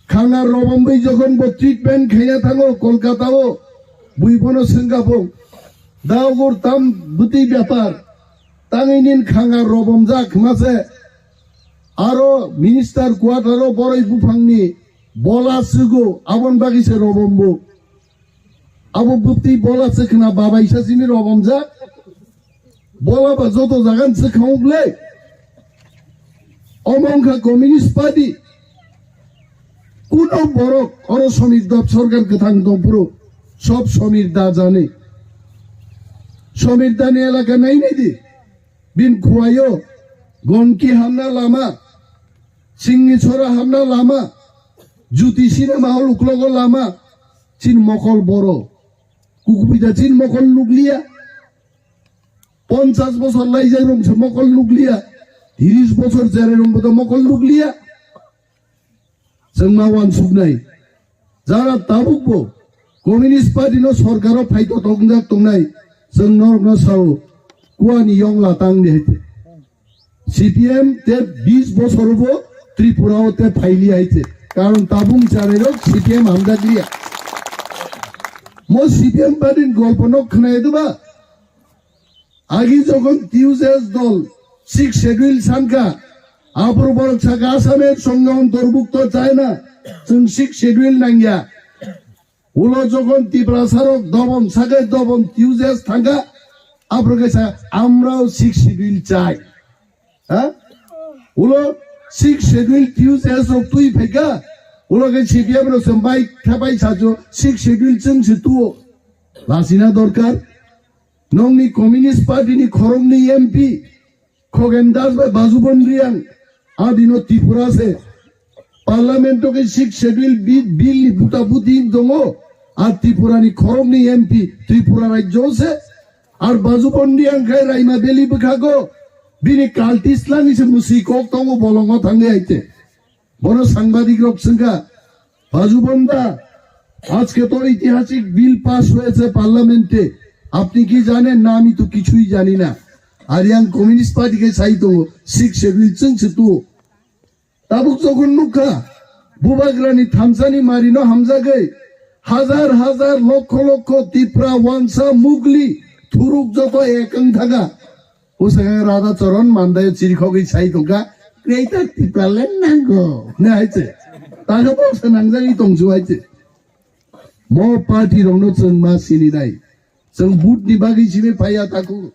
Khanga robom bai jokhon bo treatment khaina thango Kolkata o, bui bono swngkha bo, "Da Ogur, tam bwtwi bepar, tangwi nin khanga robom jak ma se?" Aro minister quarter o boroi buphangni bola swgo, abon bagwi se robom bo. Abo bwtwi bola se khna babai sa simi robom jak. Bola ba joto jagan se khaung ble. Omo wngkha Communist Party. Kuno borok oro Samir Da sorkar kwthang tongphuru, sob Samir Da jani. Samir Dani elaka nainai di. Bin khuaio, Gonki hamna lama, Singni Sora hamna lama, Jyoti Cinema Hall uklogo lama, chin mokol boro. Kukupita chin mokol nukliya. Ponchas bosor laijak rong se mokol nukliya. Tiris bosor cherai rong bodo mokol nukliya. Chwng ma uansuknai. Jara tabukbo Communist Party no sorkaro phaito tongjak tongnai, chwng norokno sao, kuani yongla tangdi haite. C P M te bis bosor bo Tripura o te phaili haite. Karon tabung charairok C P M hamjakliya. Mo C P M party ni golpo no khwnai duba? Agi jokhon T U J S dol Sixth Schedule sankha, aphuru borok sakha Assamese Songho Antorbhukto chai na, chwng Sixth Schedule nangya. Ulo jokhon Tiprasarok dobon sakai dobon T U J S thangkha, aphuru khe sa, "Amrao Sixth Schedule chai." Ha? Ulo Sixth Schedule T U J S rok twi phaikha, ulo khe C P M rok se mic thepai sajo, "Sixth Schedule chwng se tuo." Lasina dorkar. Nongni Communist Party ni khoroknwi M P, Khogen Das bai Bajubon Riang, adino Tripura se. Parliament o khe Sixth Schedule bi-, bill ni buta buti tongo, ar Tripura ni khoroknwi M P Tripura rajyo se, ar Bajubon Riang khai Raima Valley bwkhago, bini cultist lani se mwswi kok tongo bolongo thangwi aite. Bono sangbadik rok swngkha, "Bajubon Da, আজকে তো ঐতিহাসিক bill pass হয়েছে পার্লামেন্টে, আপনি কি জানেন?" "না, আমি তো কিছুই জানি না." Ar yang Communist Party khe sai tongo, "Sixth Schedule chwng se tuo." Tabuk jokhon nukha, Bubagrani thamsani marino hamjagwi hajar hajar lokkho lokkho Tipra, Wansa, Mugli, Thuruk joto ekang thaga. Usakha Radha Charan Mandai chirikhogwi sai tongkha, "Greater Tipraland nango," hwnwi hai se. Taga boksa nangjagwi tongsu hai se. Mo party rokno chwng ma sininai. Chwng vote ni bagwi simi phaiya taku.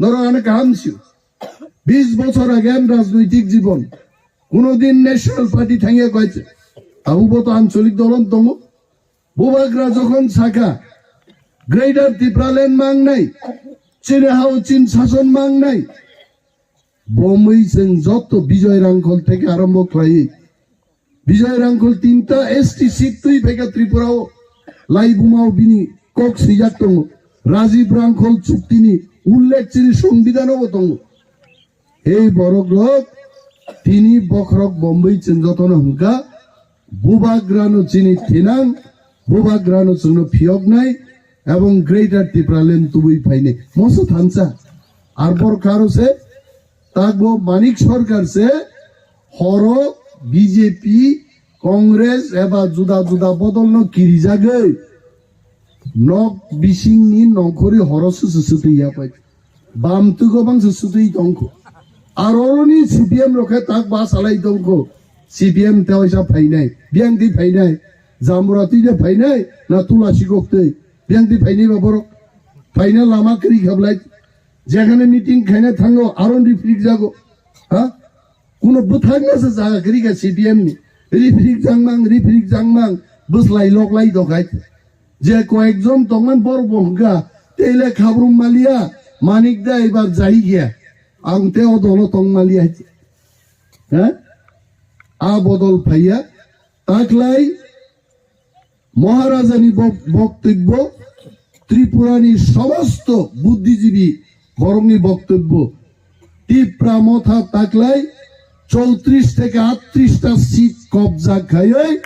Norok ano kaham sio. Bis bochor age ani rajnoitik jibon. Kuno din National Party thangya koi se. Abo bo to ancholik dolon tongo. Bubagra jokhon sakha, "Greater Tipraland mangnai, chini hao chin sason mangnai." Bomwi chwng jotto Bijoy Rangkhol theke arombo khlaiwi. Bijoy Rangkhol tinta S T seat twi phaikha Tripura o. Laibuma o bini kok swijak tongo. Rajiv Rangkhol chuktini ullekh chini Songbidan o bo tongo. Ei borok rok tini bokhorok Bombay chwng jotono hwnkha, Bubagrano chini thinang, Bubagrano chwngno phiyoknai, ebong Greater Tipraland tubui phainai. Moso thansa. Ar bor karo se, takbo Manik Sarkar se, horo B J P, Congress eba juda juda bodolno kirijagwi, nok bisingni nongkhorwi horo susu sutwi yapai. Bam twi gobang se sutwi tongkho. Ar oroni C P M rok khe tak ba salai tongkho. C P M te waisa phainai, biyang twi phainai, Jambura twi de phainai, na Tulasi gok twi, biyang twi phainai ba borok. Phaina lama kwrwi khablai. Jekhane meeting khaina thango, aron rifrik jago. Ha? Kuno bwthakna se jaga kwrwi kha C P M ni. Rifrik jangmang, rifrik jangmang, bwslai loklai dokhai. Je koyekjon tongmani borok bo hwnkha, "Tei le khabrum maliya, Manik da ebar jai gaya. Ang te o dolo tong maliya," hai se. Ha? A bodol phaiya, Taklai Maharajani bok-, boktobbo, Tripurani somosto buddhijibi borokni boktobbo, Tipra Motha taklai chowtrish theke aattrish ta seat kobja khaiwi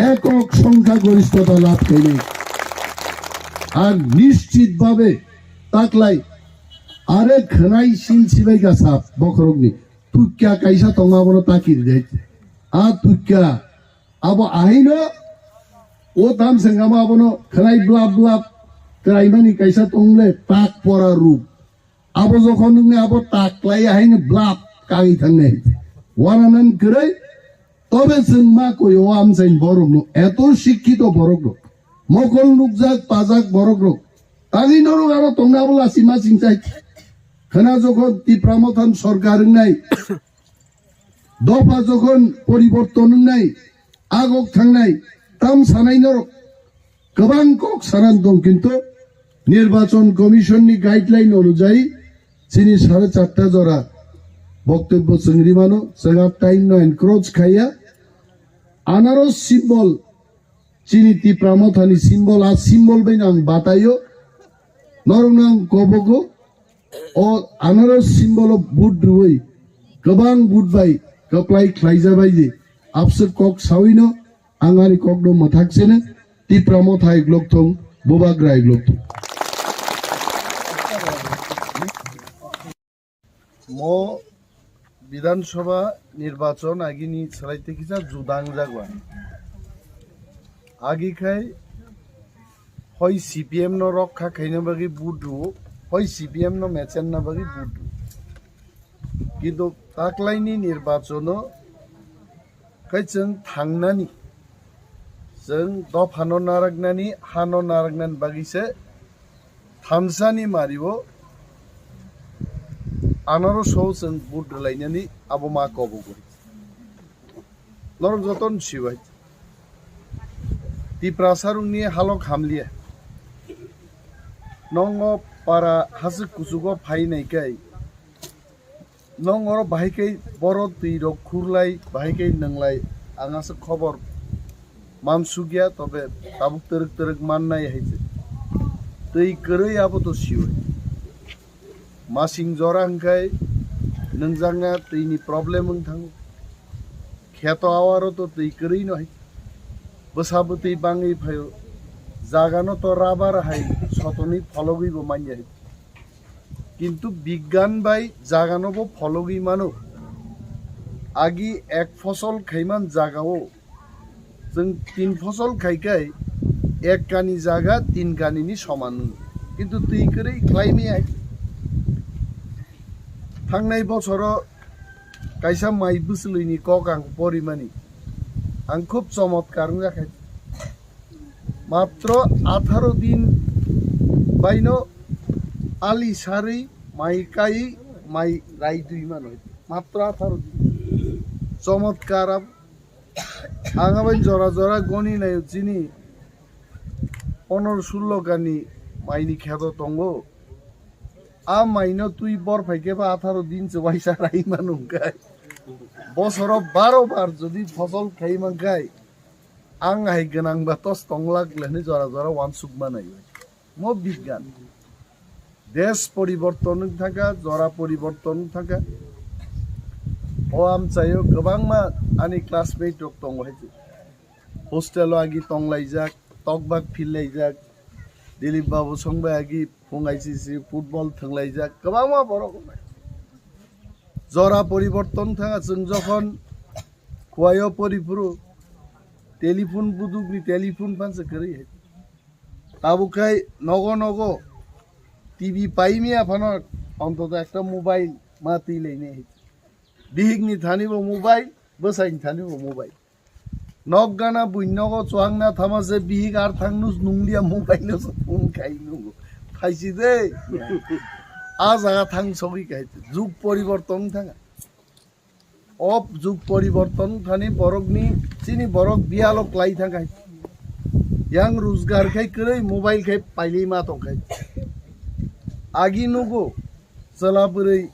ekok songkha goristota labh khainai. Ar nischit bhabe taklai are khwnai sin sibai gasa bokhorokni tukya kaisa tongma bono takiri dai. A tukya abo ahaino o tamsengama abono khwnai blap blap kwraimani kaisa tongle tak pora ruk. Abo jokhon nwngni abo tak klai ahaino blap kagwi thangnai. Wananan kwrwi tobe chwng ma koi o amchaini borokno eto sikkito borokno mokol nukjak pajak borokrok tangwi norok aro tongna abo lasi ma chingchai. Khwna jokhon Tipra Mothani sorkar wngnai Dopha jokhon poriborton wngnai, agok thangnai, tam sanai norok kwbang kok sanan tong, kintu Nirbachon Commission ni guideline onujai chini sare charta jora boktobbo chwng rimano, chwng a time no encroach khaiya. Anaros symbol, chini Tipra Mothani symbol, a symbol bai ang bataio. Norokno ang kobogo, o anaros symbol o vote rwui, kwbang vote bai kwplai khlaijabai di. Abswk kok sawino ang ani kokno mwthak sene, Tipra Motha iglok thung, Bubagra iglok thung. Mo Bidhan Sabha nirbachon agini salai tei kisa juda wngjak ba. Agi khai hoi C P M no rokha khaina bagwi vote rwo, hoi C P M no mechenna bagwi vote rwo. Kintu taklaini nirbachono khai chwng thangnani, chwng dophano narwknani, hano narwknani bagwi se thamsani mario anaro so chwng vote rwlainani abo ma kobogo. Norok jotono sibai. Tiprasarokni halok hamliya. Nongo para hasik kuchugo phainai kai. Nong oro bahai khe boro twi rok khurlai, bahai khe nwnglai, ang aswk khobor mansukya, tobe tabuk twrwk twrwk mannai hai se. Twi kwrwi abo to siwi. Masing jora hwnkhe nwngjakna twini problem wng thango. Kheto awaro to twi kwrwi no hai. Bwsa bwtwi bangwi phaio. Jagano to rubber hai sotoni phologwi bo manya hai. Kintu bigyan bai jagano bo phologwi mano. Agi ek phosol khaiman jagao chwng tin phosol khai khai ek kani jaga tin kani ni soman wng. Kintu twi kwrwi khlai maya. Thangnai bosoro kaisa mai bwswlwini kok ang porimani. Ang khub chomotkar wngya khai. Matro atharo din baino ali sarwi mai kai mai rai dui mano. Matro atharo din. Chomotkar ab-, ang abai jora jora goni nayo chini ponoro sullo kani maini kheto tongo. A maino twi bor phai khe ba atharo din se waisa rai mano hwnkhe. Bosoro baro bar jodi phosol khai man khai, ang hai gwnang ba tos tong lak le hinwi jora jora uansuk manai. Mo bigyan. Desh poriborton wng thangkha, jora poriborton wng thangkha. O amchaio kwbangma ani classmate rok tongo hai. Hostel o agi tonglaijak, tokbak phillaijak. Dilip Babu song bai agi phung I C C football thwnglaijak, kwbangma borok. Jora poriborton thanga chwng jokhon Kuwaio poriphuru telephone budukni telephone phansa kwrwi hai. Tabuk khai nogo nogo T V paimia phano ontoto ekta mobile ma twi lainai hai. Bihikni thani bo mobile, bwsaini thani bo mobile. Nok gana buini nogo chuangna thama se bihik ar thang nus nunglia mobile no se phone khai nungo. Phaisi de. A jaga thang sogwi khai jug poriborton thanga. O jug poriborton thani borokni, chini borok biyalo klai thang khai. Yang rojgar khai kwrwi mobile khai pailai ma tong khai. Agi nugo chwla bwrwi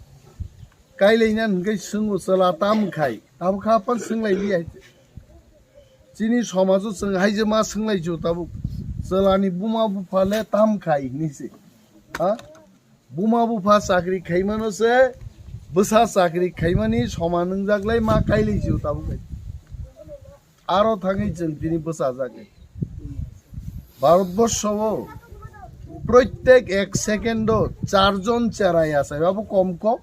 kailaina hwnkhe swngo chwla tam khai. Abo kha pan swnglaili hai. Chini somajo chwng hai je ma swnglaijio tabuk. Chwlani buma bupha le tam khai hinwi se. Ha? Buma bupha chakri khaimano se, bwsa chakri khaimani soman wngjak lai ma kailaijio tabuk hai. Aro thangwi chwng tini bwchajak. Bharatborsho o proitek ek second o charjon cherai achai, abo kom kok.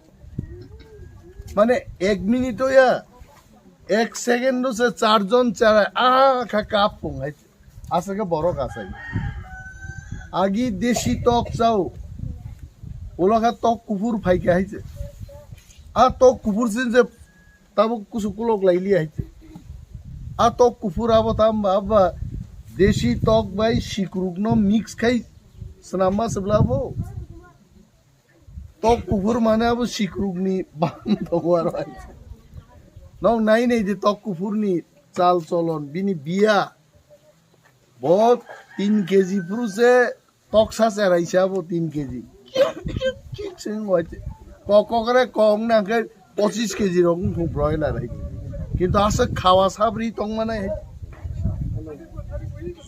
Mane ek minute o ya, ek second o se charjon cherai, ah, kha kap pung hai. Aswk khe borok achai. Agi desi tok chao. Ulo kha tok kuphur phai khe hai se. A tok kuphur sin se tabuk kusu kulok lai li hai se. A tok kuphur abo tam ba, abo ba desi tok bai sikruk no mix khai swnam ma se bla bo. Tok kuphur mane abo sikrukni bang tongo aro hai. Nok nai nai di tok kuphurni chal cholon, bini biya. Bo tin keji phuru se toksa cherai se abo tin keji. Chwng wai kok kokre kok nang khe pochis keji rok wngkha broiler hai. Kintu aswk khawa sabri tongmani hai.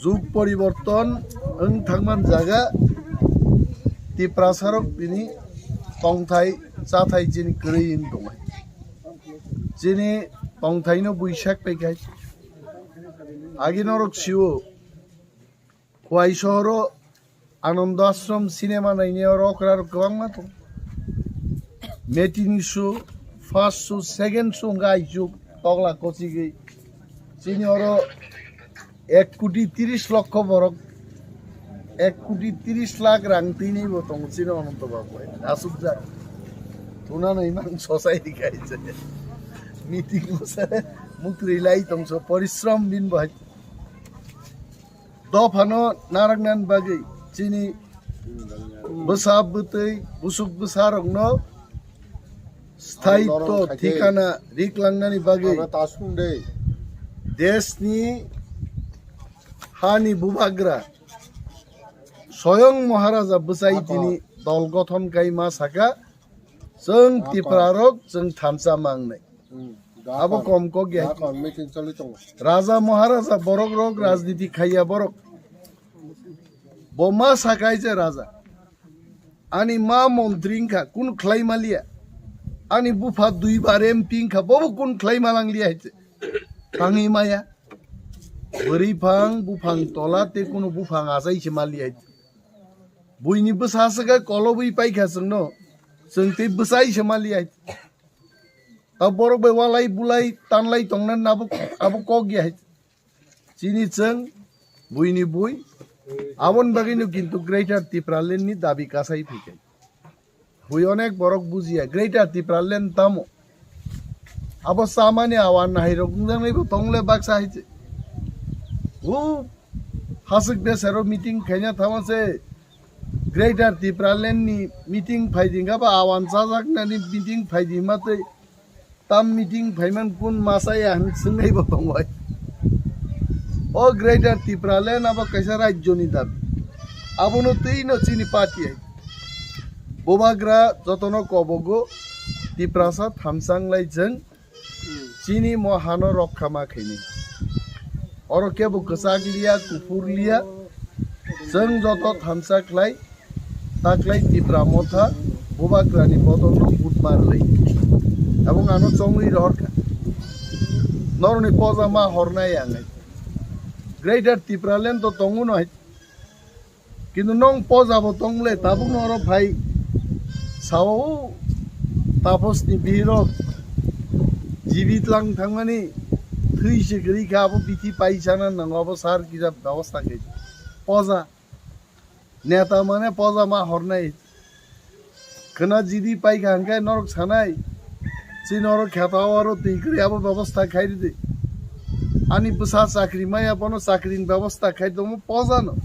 Jug poriborton wng thangman jaga Tiprasa rok tini tongthai chathai chini kwrwi wng tongmani. Chini tongthaino buisak paikhai. Agi norok sio Khwai sohoro Anando Ashram cinema naini oro okra rok kwbangma tong. Matinee show, first show, second show wngkha aisuk tokla kochigwi. Chini oro ek koti tiris lokho borok, ek koti tiris lakh rang twinwi bo tongo chini Ananto Babu hai. Asukjak. Tuna nai mang society kaisa. Meeting o se mukri lai tongso porishrom bin bo hai. Dophano narwknani bagwi chini bwsa bwtwi busuk bwsarokno sthaito thikana riklangnani bagwi deshni hani bubagra soyong Maharaja bwchai tini dol gothon kai ma saka, chwng Tiprarok chwng thansa mangnai. Hmm. Abo kom kok ya. Meeting choli tongo. Raja Maharaja borok rok rajniti khaiya borok. Bo ma sakai je raja. Ani ma montri wngkha kun khlai maliya. Ani bupha duibar M P wngkha bobo kun khlai malangliya hai je. Tangwi maya. Bwrwi phang buphang tola te kunu buphang achai se maliya hai je. Buini bwsa se khe kolobwi paikha chwngno. Chwng tei bwsai se maliya hai je. Ta borok bai walai bulai tanlai tongna abo, abo kok ya hai. Chini chwng buini bui. Aboni bagwino kintu Greater Tipraland ni dabi kasai phaikai. Bui onek borok bujiya Greater Tipraland tamo. Abo samani awan hai rok wngjaknai bo tongle baksa hai se. O hasik desero meeting khaina thama se. Greater Tipraland ni meeting phaidi wngkha ba awan chajaknani meeting phaidi matwi tam meeting phaiman kun masa ya hinwi swngnai bo tongbai. O Greater Tipraland abo kaisa rajyoni dabi. Abono twi no chini party hai. Bubagra jotono kobogo Tiprasa thamsang lai jeng. Chini mo hano rokha ma khaini. Oro kebo kwchak liya, kuphur liya. Chwng joto thansa khlai, ta khlai Tipra motha, bubagrani bodolno vote mar lai. Abong ano chongwi rohorkha. Noroni poja ma hornai ang. Greater Tipraland to tongo no hai. Kintu nong poja bo tong le, tabuk no oro phai sao, tapos ni bihirok jibit lang thangmani thwi se kwrwi kha, abo bithi paisana nango, abo sar kisa bebosta khe poja neta mane poja ma hornai. Khwna jidi paikha hwnkhe norok sanai, chini oro kheto aro twi kwrwi abo bebosta khairidi. Ani bwsa chakri maya bono chakrini bebosta khai tongmo pojano.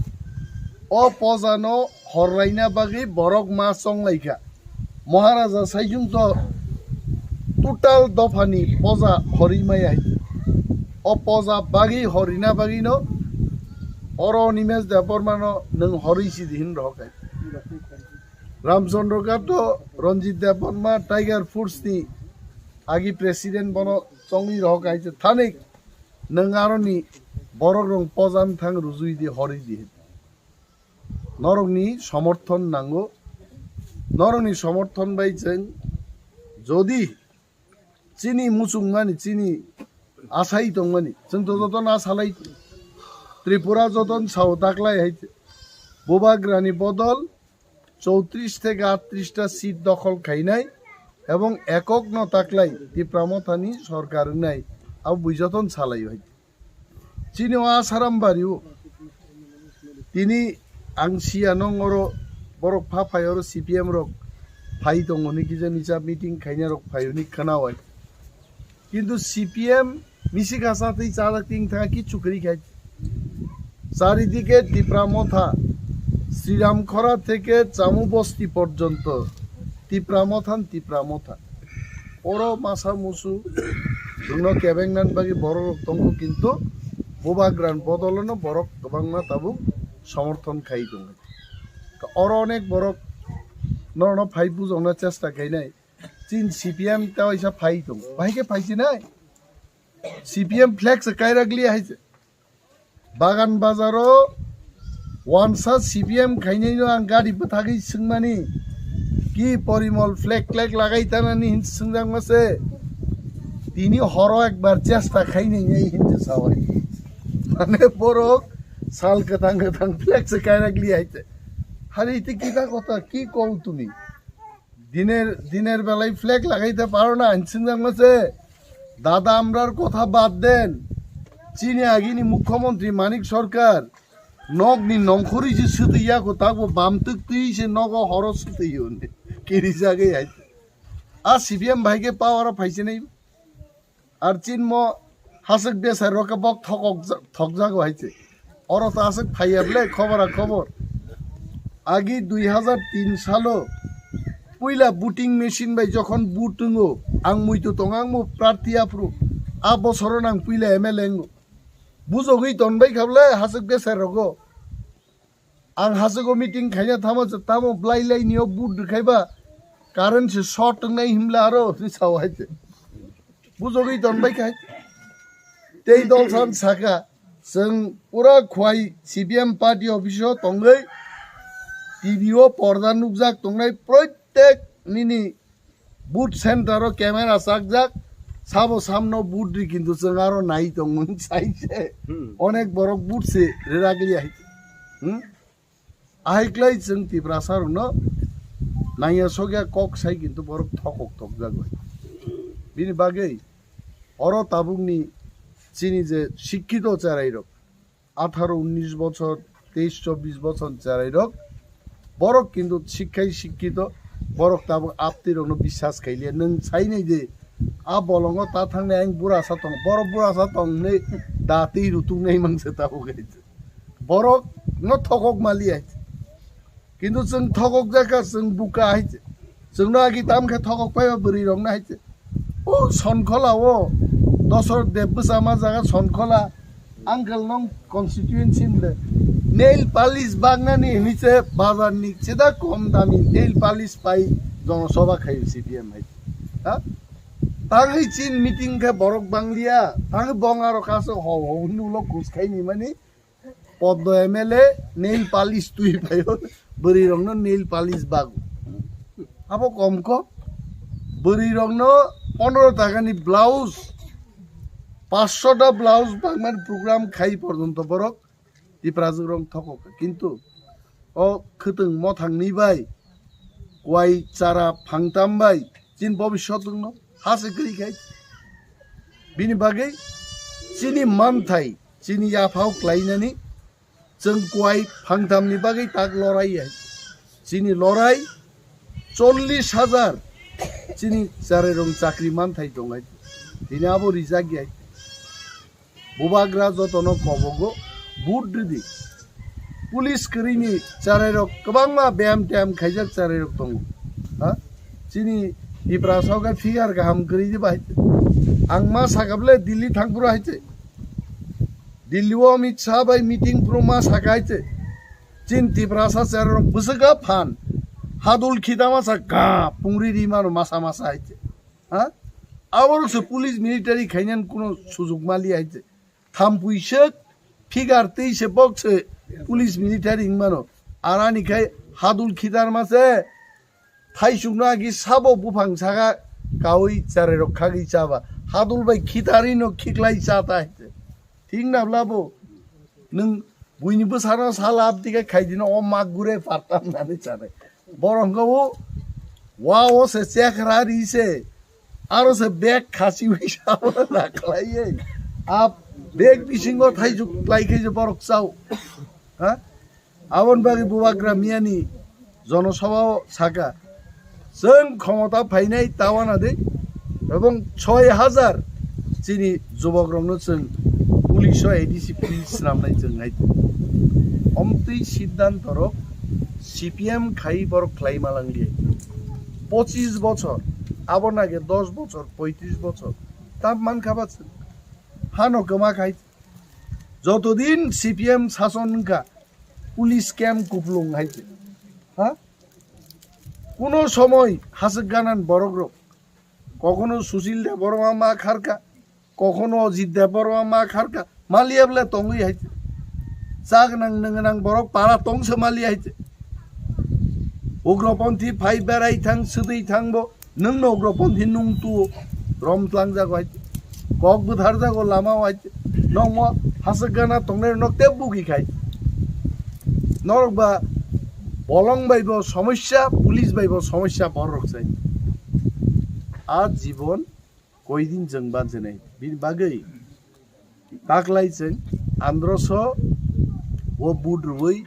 O pojano horlaina bagwi borok ma chonglaikha. Maharaja saichung to total dophani poja horwi maya hai. O poja bagwi horina bagwino oro Animesh Debbarmano nwng horwi sidi hin rohor khai. Ramchandra Ghat to Ranjit Debbarma Tiger Force ni agi president bono chongwi rohor kaisa thanik nwng aroni Borok rong pojan thang rujui di, hori di. Norokni somorthon nango. Norokni somorthon bai chwng jodi chini muchungmani, chini asai tongmani, chwng to jotono asalai. Tripura joton sao taklai hai, Bubagrani bodol chowtris theke aatris ta seat dokhol khainai ebong ekok no taklai Tipra Mothani sorkar wngnai, abo bui joton salai hai. Chini o Asaram bari o. Tini ang siya nong oro borok pha phai oro C P M rok phai tongo hwnwi kisa misa meeting khaina rok phai hwnwi khwnawai. Kintu C P M misi kasa tei chalak ting thang kichu kwrwi khai. Charidike Tipra Motha, Sriram Khora theke Chamu Bosti porjonto Tipra Mothan Tipra Motha. Oro masa musu chwngno kebengnan bagwi borok rok tongo, kintu Bubagrani bodolono borok kwbangma tabuk somorthon khai tongo. Oro onek borok norokno phai bujokna chesta khainai. Chin C P M ta waisa phai tongo. Bahai khe phai sinai? C P M flex kairak liya hai se. Bagan bazaro wansa C P M khainai no ang gari bwthagwi swngmani, ki Porimol flag flag lagai tanani hin swngjak ma se. Tini horo ekbar chesta khainai nai hin se sawai. Mane borok sal kwthang kwthang flex kairak liya hai se. Hari ite kita kotha ki kol tumi? Diner, diner belai flag lagai te paro na, ang swngjak ma se. Dada, amrar kotha bad den. Chini agini mukhyamantri Manik Sarkar nokni nongkhorwi se swtwi ya ko, takbo bam twk twi se nogo horo swtwi yo ne. Kiri jagwi hai. A C P M bai khe power o phai se nai. Ar chinmo hasik besai rok khe bok thokok ja-, thokjago hai se. Oro ta aswk phaiya ble khobora khobor. Agi dui hazar tin salo puila voting machine bai jokhon vote wngo, ang muitu tongo, ang bo prarthi aphuru. A bosoro nang puila M L A wngo. Bujogwi tonbai kha ble haswk besai rogo. Ang hajago meeting khaina thamo se, tamo blai lai nio vote rwkhaiba current se short wngnai himla aro hwnwi sao hai se. Bujogwi tonbai khai. Tei dol san saka, chwng pura khwai C P M party office o tongwi T V o porda nukjak tongnai proitek nini booth center o camera chakjak, sabo samno booth ri, kintu chwng aro nai tongmung sai se. Hmm. Onek borok booth se rirak liya hai. Hmm? Ahai klai chwng Tiprasa rokno naiya sokya kok sai, kintu borok thokok thokjak bai. Bini bagwi oro tabukni chini je sikkito cherai rok, atharo unnish bochor, teish chobbish bochor cherai rok, borok kintu sikkhai sikkito, borok tabuk aptwi rokno biswas khailiya. Nwng sai nai de, a bolongo ta thangnai ang burasa tong, borok burasa tong hinwi da twi rutuk nai mang se tabuk hai. Borok no thokok maliya. Kintu chwng thokok jakha, chwng buka hai se. Chwngno agi tam khe thokok phaiba bwrwi rokno hai se. O Sonkhola o, Dosor Deb bwsa ma jaga Sonkhola, uncle nong constituency hwnde. Nail polish bagnani hwnwi se bazar ni chida kom dami nail polish pai jono soba khai C P M hai. Ha? Tangwi chin meeting khe borok bangliya, tangwi bong aro kaso ho ho hwnwi ulo kus khai ni mani. Poddo M L A nail polish twi phaio, bwrwi rokno nail polish bago. Abo kom ko, bwrwi rokno pondro taka ni blouse, paanch sho ta blouse bagmani program khai porjonto borok Tiprajwk rok thokok. Kintu o khwtwng mothang ni bai, kwai chara phangtam bai, chin bobiswt wngno ha se kwrwi khai. Bini bagwi chini manthai, chini yaphao klainani chwng kwai phangtamni bagwi tak lorai hai. Chini lorai chollish hajar chini charairok chakri manthai tongai. Tini abo rijak yai. Bubagra jotono kobogo vote ridi. Police kwrwini charairok kwbangma beyam teyam khaijak charairok tongo. Ha? Chini Tiprasa o khe figure kaham kwrwi di bai. Ang ma sakable Delhi thangphuru hai se. Delhi o Amit Shah bai meeting phuru ma saka hai se. Chin Tiprasa charairok bwswkha phan. Hadul khita ma sa ga pungri ri mano masa masa hai se. Ha? Aborok se police military khainan kuno sujug mali hai se. Thampui sek, Figure tei se bok se police military wngmano. Arani khai hadul khitar ma se thaisukno agi sabo buphang saka kaui charairok khagwi chaba. Hadul bai khitarino khiklai cha ta hai se. Thik na bla bo? Nwng buini bwsano sala abdi khe khaidino o mak gure partam nani chanai. Borok wngkha o wa o se chekra ri se. Aro se bag khasi wi sabo na khlaiwi. A bag bisingo thaisuk klai khe je borok chao. Ha? Aboni bagwi Bubagra miyani jonosabhao saka, chwng khomota phainai tawana de, ebong soi hajar chini jubokrokno chwng police o A D C police swnamnai chwng hai. Omtwi siddhanto rok C P M khai borok khlai malang liya. Pochis bochor, abo nage dos bochor, poitris bochor, tam mankha ba chwng. Hano kwma khai. Jotodin C P M sason wngkha, police camp kuplung hai se. Ha? Kuno somoi hasik ganan borok rok. Kokhono Sushil Debbarma ma kharka, kokhono Ajit Debbarma ma kharka. Maliya bole tongwi hai se. Chak nang nang nang borok para tong se maliya hai se. Ugroponthi phai berai thang, swtwi thang bo. Nwng no ugroponthi nung tu rom tlang jago hai. Kok bwthar jago lama hai. Nokmo hasik gana tongnai nok te bugi khai. Norok ba bolong bai bo somosya, police bai bo somosya borok sai. A jibon koidin chwng bansinai. Bini bagwi taklai chwng androso o vote rwui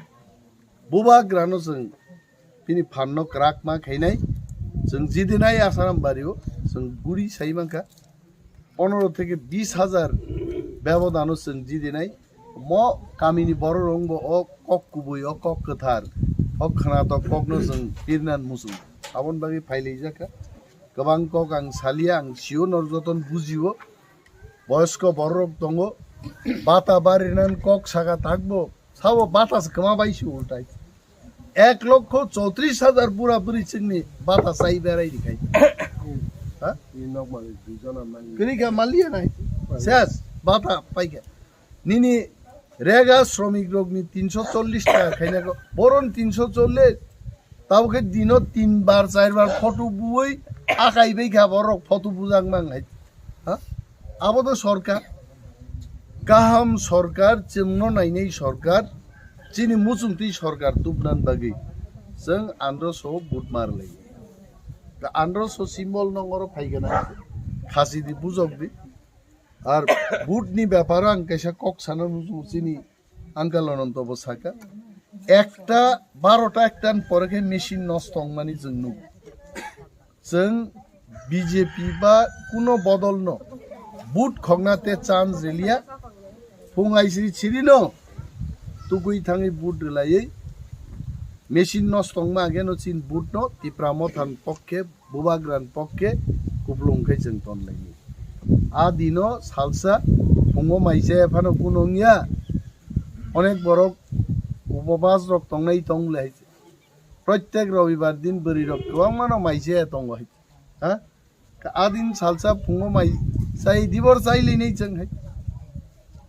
Bubagrano chwng bini phanno kwrak ma khainai. Chwng jidinai Asaram bario chwng guri sai mankha. Pondro theke bis hajar bebodano chwng jidinai. Mo kamini bororok wngbo o kok kubui, o kok kwthar, o khwnatok kokno chwng pirnan muchung. Aboni bagwi phailaijak kha. Kwbang kok ang salia, ang sio, nor joton bujio. Boyosko bororok tongo. Bata barinan kok saka takbo. Sabo bata se kwma bai se ultai. Ek lokho chotris hajar bura buri chwngni bata chai berai rikhai. Ha? Ni nok malik dui jona malik. Kwrwi kha maliya nai. Ses, bata paikha. Nini rega sromik rokni tinso chollis taka khaina ko. Boron tinso chollis. Tabo khe dino tin bar, char bar photo buwi akai bai kha borok photo bujak mang hai. Ha? Abo to sorkar. Kaham sorkar, chwngno nainai sorkar, chini muchungtwi sorkar tubnan bagwi chwng androso vote mar lai. Da androso symbol nongoro phaigana khasi di bujok di. Ar vote ni beparo ang kaisa kok sana nuju chini Uncle Ananto bo saka, ekta barota ektan pore khe machine nosto wngmani chwng nugo. Chwng B J P ba kuno bodol no vote khokna te chance riliya. Phung aisri chiri no tugui thangwi vote rwlaiwi machine nosto wngma age no chin vote no Tipra Motha ni pokke, Bubagra ni pokke kuplung khe chwng tonlaini. A dino salsa phungo mai chaya phano kuno wngya. Onek borok upopas rok tongnai tong le hai. Protek robibar din bwrwi rok kwbangma no mai chaya tongo hai. Ha? Ka adin salsa phungo mai chai dibor chai linai chwng hai.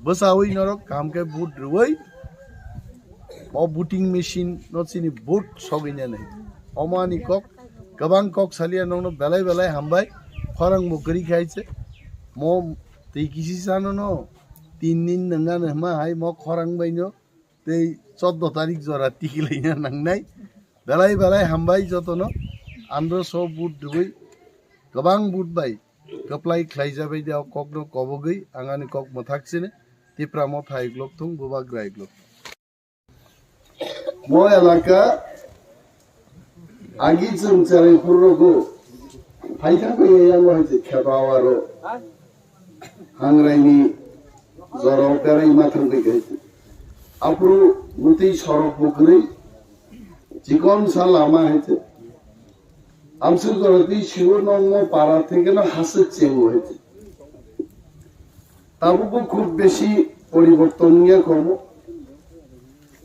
Bwsawi norok kaham khe vote rwui o voting machine no chini vote sogwi nai. Omo ani kok, kwbang kok salia nokno belai belai hambai. Khorang bo kwrwi khai se. Mo twi kisi sano no tin din nwnga hwnma hai mo khorang bai no tei choddo tarik jora tikilaina nangnai. Belai belai hambai jotono andro so vote rwui kwbang vote bai kwplai khlai jabai de o kokno kobogwi ang ani kok mwthak sini Tipra Motha iglok thung Bubagra iglok. Mo elaka agi chwng cherai phuru rwgo phai thang bai yang hai khe ba aro. Hangraini jorao berai ma thangwi khe. Aphuru bwtwi sorok bo kwrwi, chikon sa lama hai se. Amsuk jora twi siwo nongmo para theke no haswk chengo hai se. Tabukbo khub besi poriborton wngya khomo.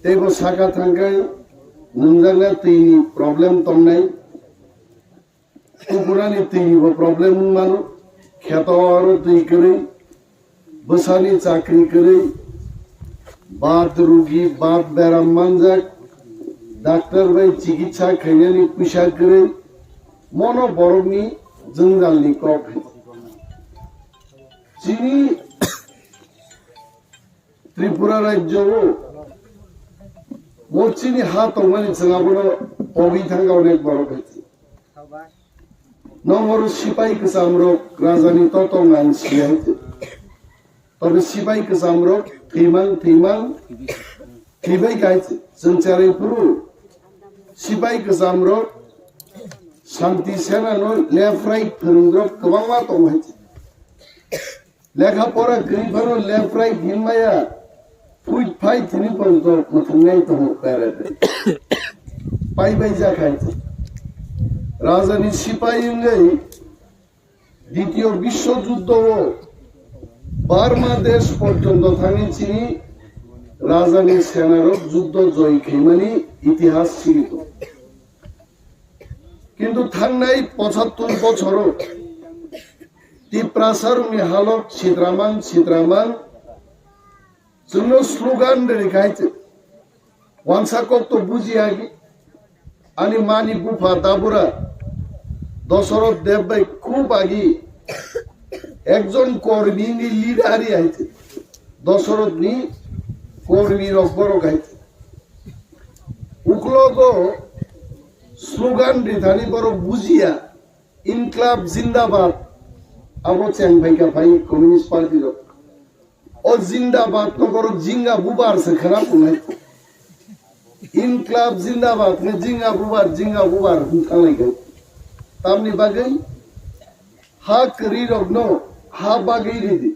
Teibo saka thangkhe nungjakna twini problem tongnai. Kukurani twi bo problem wng mano, kheto aro twi kwrwi, bwsani chakri kwrwi, Bat rugi, bat beram manjak, daktar bai chikitsa khainani puisa kwrwi, mono borokni jwngjalni kok hai. Chini Tripura rajyo o, o chini ha tongmani chwng abono pogwi thangkha onek borok hai. Nongor sipai kwcham rok rajani totong ang siyai. Tobe sipai kwcham rok thwimang thwimang thwibai kai chwng cherai phuru sipai kwcham rok Shanti Sena no left right phwrwng rok kwbangma tong hai. Lekha pora kwrwi phano left right hinmaya, phuit phai thini pon to mwthwngnai tongo pere. Pai bai ja khai. Rajani sipai wngwi Ditiyo Biswo Juddho o Burma desh porjonto thangwi chini rajani senarok juddho joy khaimani itihas siri tongo. Kintu thangnai pochattor bochoro Tiprasarokni halok sitramang sitramang chwngno slogan rwrwi khai chwng. Wansa kok to buji agi. Ani mani bupha dabura Dosoroth Deb bai khub agi ekjon kormi ni leader hai chwng. Dosoroth ni kormi rok borok hai chwng. Uklogo slogan rithani borok bujiya. Inklab Zindabad, abo cheng phaikha phai Communist Party rok. O Zindabad no borok Jinga Bubar se khana punai. Inklab Zindabad ne Jinga Bubar, Jinga Bubar hwn thanglai kha. Tamni bagwi ha kwrwi rok no ha bagwi ridi.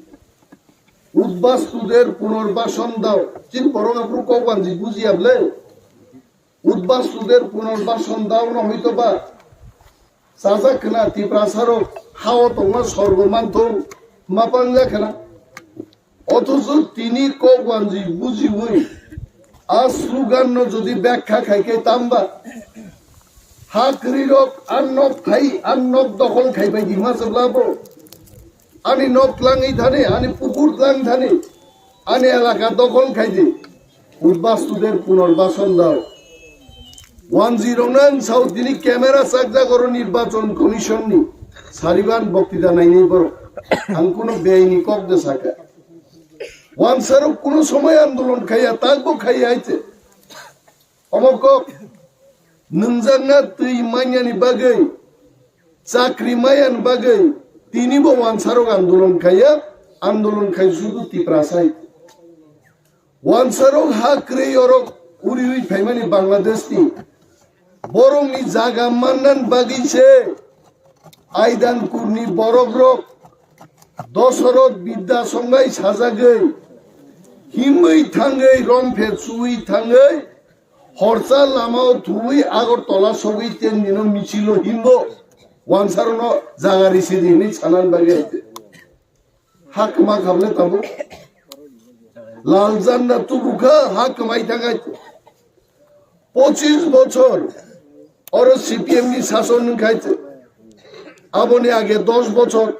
Udbastuder punarbasan dao. Chin borok aphuru kok banji bujiya ble. Udbastuder punarbasan dao no hoito ba. Sajak khna Tiprasarok hao tongma sorgo manthung ma pangya khna. Othocho tini kok wanji bujiwi a slogan no jodi byakha khai khe tamba ha kwrwi rok an nok thai an nok dokhol khai bai di ma chwla bo. Ani nok tlangwi thani, ani pukur tlang thani, ani elaka dokhol khai di. Udbastuder punarbasan dao. Wanjwi rokno ang sao tini camera chakjak oro nirbachon commission ni sariban boktita nainai borok. Ang kuno beaini kok de saka. Wansarok kuno somoy andolon khaiya, takbo khaiya hai se. Omo kok nwngjakna twi manyani bagwi, chakri mayani bagwi tinibo wansarok andolon khaiya, andolon khai sudu Tiprasai. Wansarok ha kwrwi orok uriwi phaimani Bangladesh ni borokni jaga mannan bagwi se Aidankurni borokrok Dosoroth Bidya Songhai sajagwi himwi thangwi romphe chuwi thangwi horsa lamao thuwi Agartala sogwi tendino michilo himbo wansarokno jaga risidi hinwi sanan bagwi. Hakma kable tabuk. Lal janda tubukha hakmai thagai. Pochis bochor oro C P M ni sason wngkhai. Aboni age dos bochor,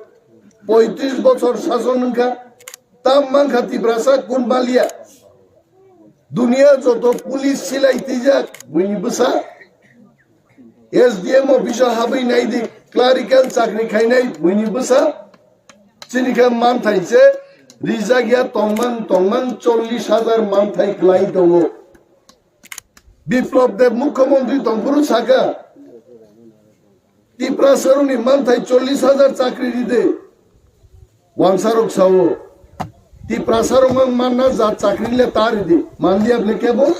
poitris bochor sason wngkha. Tam mankha Tiprasa kun balia. Dunia joto police silai tijak buini bwsa. S D M office o habwi naidi clerical chakri khainai buini bwsa. Chini khe manthai se rijak ya tongmang tongmang chollish hajar manthai kwlai tongo. Biplab Deb mukhyamantri tongphuru saka Tiprasarokni manthai chollish hajar chakri ride. Wansarok sao, Tiprasarok mang manna jat chakri le ta ridi, manliya ble kebo?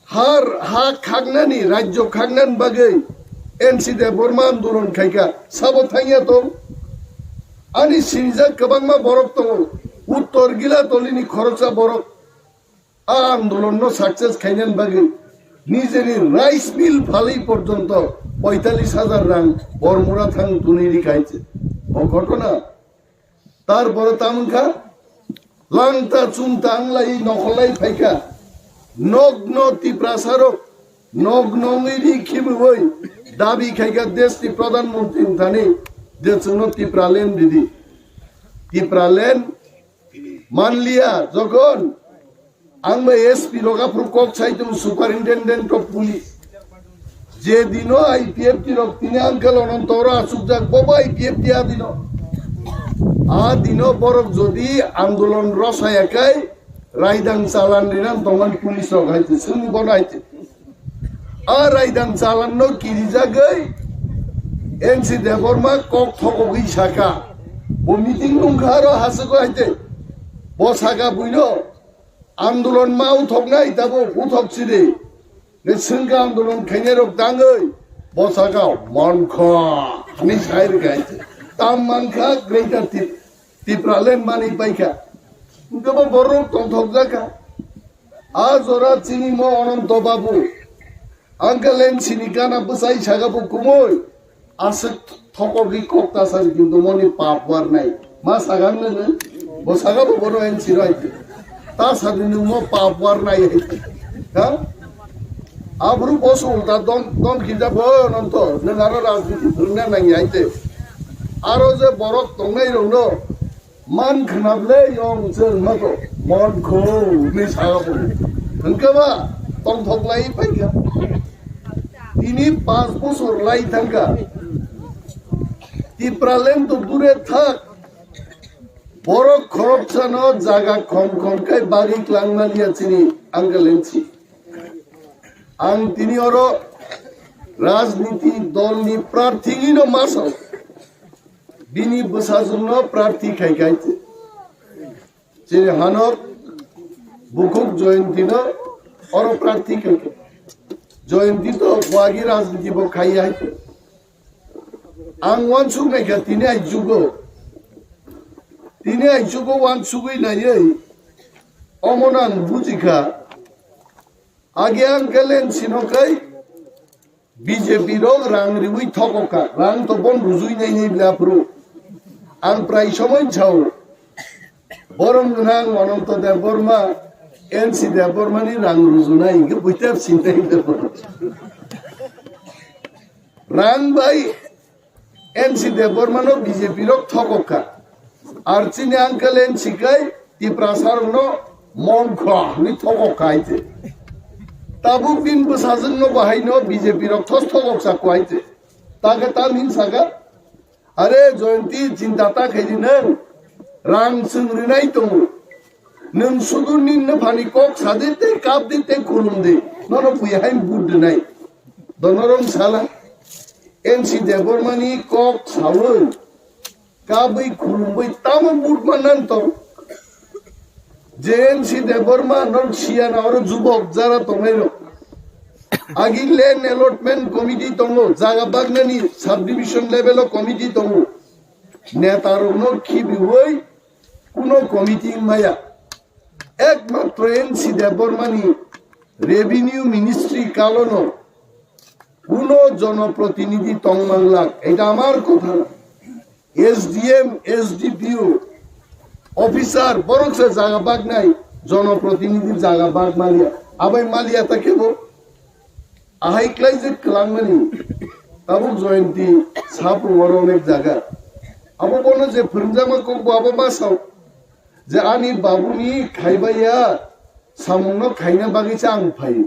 Har ha khagnani, rajyo khagnani bagwi N C Debbarma andolon khaikha, sabo thangya tong? Ani sinijak kwbangma borok tongo, Uttor Gilatolini khoroksa borok. A andolon no success khainani bagwi nijeni rice mill phalwi porjonto poitalish hajar rang Bormura thang tunwi ri khainse. O ghotona tar pore tamwngkha langta chungta wnglai nokholai phaikha. Nogno Tiprasarok nogno wngwi ri khibiwi dabi khaikha deshni Pradhan Mantri wngthani je chwngno Tipraland ridi. Tipraland manliya jokhon Ang bai S P rok aphuru kok sai tongo, Superintendent of Police. Je dino I P F T rok tini uncle Ananto oro achukjak, bobo I P F T a dino. A dino borok jodi andolon rosaya kai, raidang chalan rinan tongmani police rok hai te, sini bono hai te. A raidang chalan no kirijagwi N C Debbarma kok thokogwi saka. Bo meeting nungkha aro hasiko hai te. Bo saka buino andolon ma uthoknai tabo uthok sidi. Ne sengka andolon khainai rok tangwi bo saka mankha. Ani sai rwkha hai te. Tam mankha Greater Tip-, Tipraland mani paikha. Hwnkhe bo borok tongthokjakha. A jora chini mo Ananto Babu, uncle N C ni gana bwsai saka bo kumui, aswk thokogwi kok ta sari kintu moni pap warnai. Ma saka nwngo, bo saka bo bono N C roi. Ta sadi nwng mo pap warnai. Ha? Aphuru bo se ulta dom, dom kinta bo Ananto, nwng aro rajniti phwrwngna nangya hai te. Aro je borok tongnai rokno, man khwnable yong chwng mato mon kho ni saga bo. Hwnkhe ba tongthok lai paikha. Tini panch bosor lai thangkha. Tipraland to dure thak. Borok khoroksano jaga khom khom khai bagwi klangmani ya chini uncle N C. Ang tini oro rajniti dolni prarthi hino masao. Bini bwsajwkno prarthi khai khai te. Chini hanok bukhuk Joyantino oro prarthi khai khe. Joyanti to wagi rajniti bo khai hai te. Ang wansuk nai kha tini ai jugo. Tini ai jugo wansugwi naiwi. Omono ang buji kha. Age ang kelen sino kai. B J P rok rang riwi thokokha, rang to bon rujui nai nai bla phuru. Ang prai somoi sao, borom gwnang Ananto Debbarma, N C Debbarma ni rang rujunai hingke buitep sinai Debbarma. Rang bai N C Debbarma no B J P rok thokokha. Ar chini uncle N C kai Tiprasa rok no mongkha ni thokokha hai te. Tabuk din bwsajwk no bahai no B J P rok thos thokok sa kwai te. Ta khe tam hin saka. Are Joyanti chinta ta khai di nwng. Rang chwng rinai tongo. Nwng sudu nin no phani kok sadi tei kap di tei khulum di. Nono bui hai but rinai. Donorong sala. N C Debbarma ni kok sawi. Kabwi khulumwi tamo but manan tong. J N C Debbarma non siyana oro jubok jara tongnai rok. Agi land allotment committee tongo, jaga bagnani subdivision level o committee tongo. Neta rokno khibiwi kuno committee maya. Ekmatro N C Debbarma ni revenue ministry kalono kuno jonoprotinidhi tongmanglak. Eta amar kotha na. S D M, S D P O, officer, borok se jaga bagnai, jonoprotinidhi jaga bag malia. Abai malia ta kebo? Ahai klai je klangmani. Tabuk Joyanti, Sapung oro onek jaga. Abo bono je phwrwngjama kok bo abo ma sao. Je ani babuni khaibaiya samungno khaina bagwi se ang phai.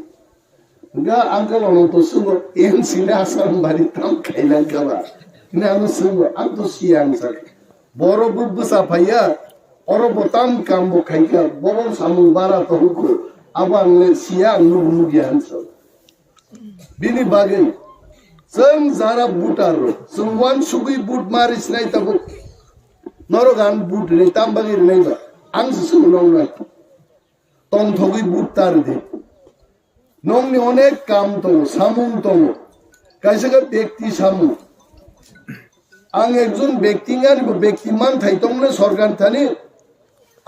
Hwnkhe uncle Ananto swngwi, "N C ni Assam bari tam khaina kha ba?" Hwnwi ano swngwi, "Ang to siya," ang sak. Borok bo bwsa phaiya, oro bo tam kam bo khaikha, borok samung bara tongo, abo ang le siya, ang nuk nukya, ang sak. Bini bagwi, chwng jara voter rok, chwng uansugwi vote ma rwsinai tabuk. Norok ang vote rwnai, tam bagwi rwnai ba? Ang se swngwi noknai. Tongthogwi vote ta rwdi. Nokni onek kam tongo, samung tongo. Kaisa khe bekti samung. Ang ekjon bekti wngani bo bekti manthai tongmani sorkar thani.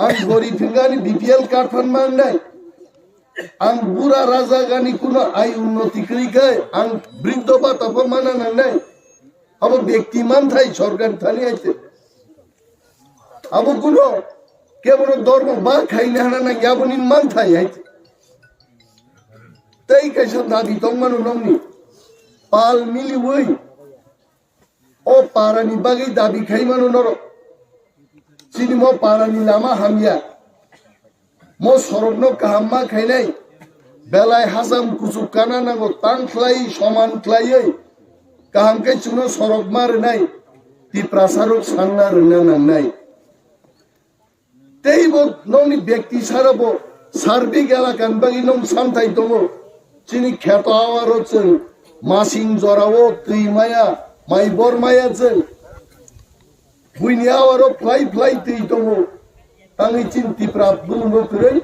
Ang gorib wngani B P L card phan mangnai. Ang bura raja gani kuno ai unnoti kwrwi khe ang briddho bhata phan mana nangnai. Abo bekti manthai sorkar thani aite. Abo kuno kebono dormo ba khaina hana nang yaboni manthai aite. Tei kaisa dabi tongmano nokni pal miliwi o parani bagwi dabi khaimano norok. Chini mo parani lama hamya. Mo sorokno kaham ma khainai, belai hacham kuchuk kana nango tang khlai soman khlaiwi kaham khe chwngno sorok ma rwnai, Tiprasa rok sanna rwna nangnai. Tei bo nokni bekti sara bo sarbik elaka ni bagwi nong santhai tongo. Chini kheto awaro chwng masing jorao twi maya, mai bor maya chwng. Buini awaro phlai phlai twi tongo. Tangwi chini Tipra bumung bo kwrwi.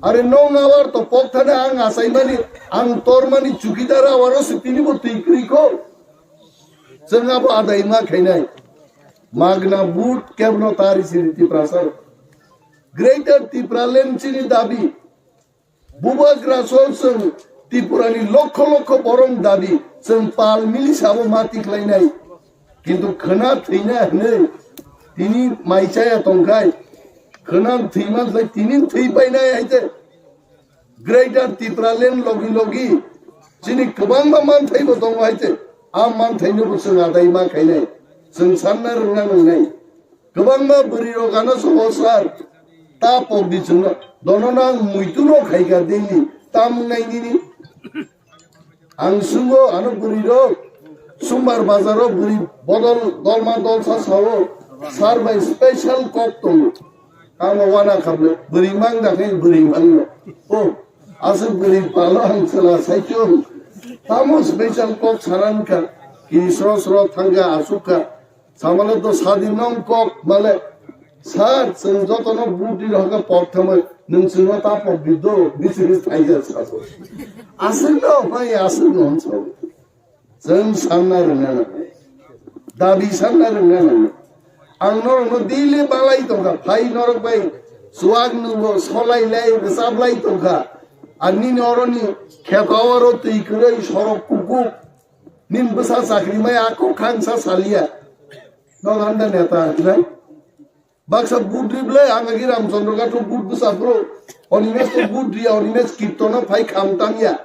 Are nong awar to pok thani ang achaimani, ang tormani chukidar awaro se tini bo twi kwrwi kho. Chwng abo adai ma khainai. Magna vote kebno tari siri Tiprasa. Greater Tipraland chini dabi. Bubagra so chwng Tripurani lokho lokho borong dabi. Chwng pal mili sabo ma tikhlainai. Kintu khwna thwina hwnwi tini mai chaya tongkhai. Khwna thwima khlai tini thwi painai hai te. Greater Tipraland logi logi chini kwbangma manthai bo tongo hai te. A manthai no bo chwng adai ma khainai. Chwng sanna rwna nangnai. Kwbangma bwrwi rok ano sobo sir. Ta pok di chwngno. Dono nang muitu no khaika daily. Tam nai nini. Ang sungo ano bwrwi rok. Sumbar bazar o bwrwi bodol dolma dolsa sao. Sir bai special kok tongo. Ang wana khamle bwrwi mang da khe bwrwi mang no. O. Aswk bwrwi palo ang chwla saichung. Tamo special kok saran kha. Ki sro sro thangga asuk kha. Samale to sadi nong kok male. Sir, chwng jotono buti rohka pok thamai. Nwng chwngno ta pok bido, bisiri thaija sabo. Aswk no, mai aswk no hwnso. Chwng sanna rwngna nangnai. Dabi sanna rwngna nangnai. Ang norokno daily balai tongkha, phai norok bai chuwak nungbo solai lai, rwchap lai tongkha. Ar nini oroni kheto oro twi kwrwi sorok kukuk. Nini bwsa chakri mai ako khangsa saliya. Nok handa neta hinai. Baksa vote ri bwle, ang agi Ramchandra Ghat o vote bwsa phuru, Animesh to vote riya, Animesh Kirtona phai kham tamya.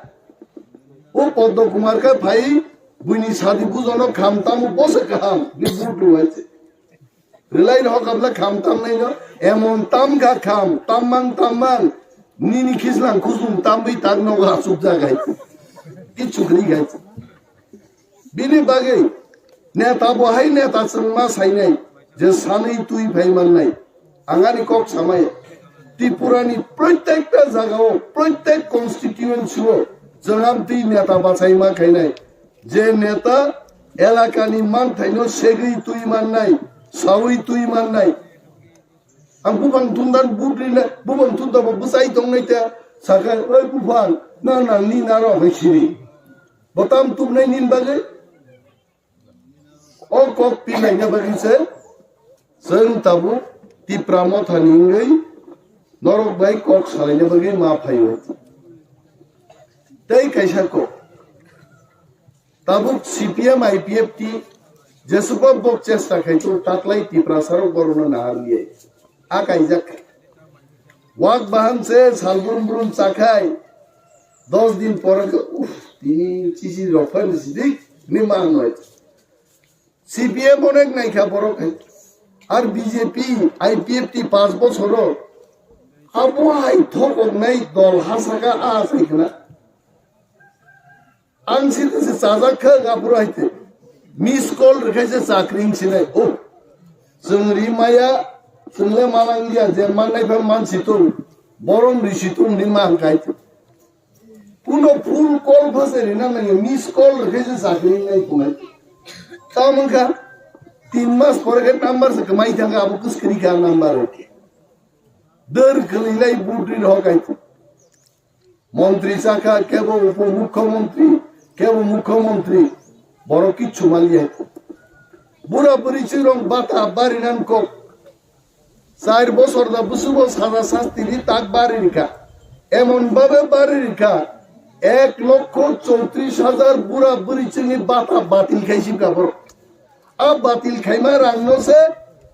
O Padma Kumar khe phai buini sadi bujono kham tamo bose kaham, ni vote rwai se. Rwlai rok abla kham tam nai no, emon tam ga kham, tam mang, tam mang, nini khislang khusum tam bwi tak nogo asuk jagai. Kichu khri gai. Bini bagwi neta bo hai neta chwngma sainai je sanwi twi phai mannai. Ang ani kok samai Tripura ni proitekta jaga o, proitek constituency o chwng amtwi neta bachai ma khainai. Je neta elaka ni manthai no segwi twi mannai, sawi twi mannai. Ang bubang tundan budri le, bubang tunda bo bwsai tong nai te, saka, "Oi bubang, na nang ni na ro hai siri." Botam tum nai nin bagwi. O kok pi nai na bagwi se, chwng tabuk Tipra Motha ni wngwi norok bai kok salai na bagwi ma phaio. Tei kaisa kok. Tabuk C P M I P F T jesukma bok chesta khai tongo taklai Tiprasa rok borokno naharliya. A kaijak. Wak bahan se sal brum brum chakhai. Dos din pore khe, uff, tini chisi rok phai sidik ni ma noi. C P M onek naikha borok hai. Ar B J P, I P F T pas bosoro. Abo hai thokok nai dol hasaka a sai khna. Ang sini se chajak kha, gapura hai te. Miss call rwkhaise chakring sinai. Oh. Chwng ri maya, chwng le manang ya, je mannai pha mansi tung. Borom risi tung ni man kai te. Puno full call pha se rina nang, miss call rwkhaise chakring nai kunai. Tamang kha, tin mas pore khe number se kwmai thang kha, abo kwskri kha number. Dor kwlwi lai butri rw kai te. Montri chakha, kebo upomukhyamantri, kebo mukhyamantri, borok kichu maliya. Bura bwrwi chwrwng bata bari nang kok. Char bosor da bwswbo saja sasti ni tak bari rikha. Emon babe bari rikha, ek lokho chowtris hajar bura bwrwi chwngni bata batil khai sibkha borok. A batil khaima rangno se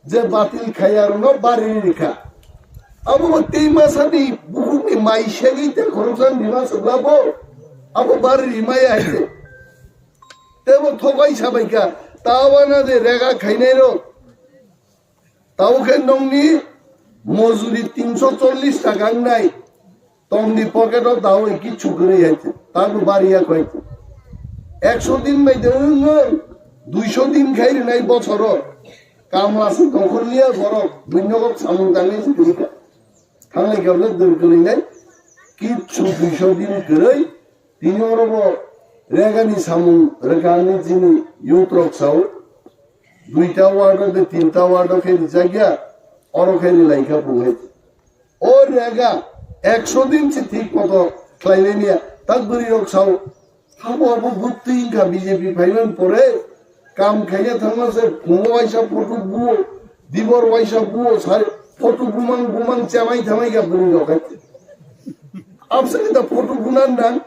je batil khaiya rokno bari rikha. Abo bo tei masa ni bukhuk ni mai segwi tei khoroksa ni ma sokla bo. Abo bari rimaya hai se. Tebo thokai sabaikha. Tawana je rega khainai rok. Tabo khe nongni Mojuri tinso chollish taka wngnai, tongni pocket o dawi kichu kwrwi hai se, tamo bariya koi se. Ekso din bai de wngwi, duiso din khai rinai bosoro, kamla se dokhor liya borok, buinogok samung tangnai se kwrwi kha. Thanglai khe dwr kwrwi nai, kichu duiso din kwrwi, tini oro bo regani samung rwkha hinwi chini youth rok sao, duita ward o de tinta ward o khe rijak ya, oro khe rilai kha bung hai. O rega ekso din se thik moto khlai lai niya, tak bwrwi rok sao, habo abo bwtwi wngkha B J P phaiman pore, kam khaina thangma se phungo waisa photo buo, dibor waisa buo, sari photo bumang bumang chamai thamai kha bwrwi rok hai. Absani da photo bunan nang,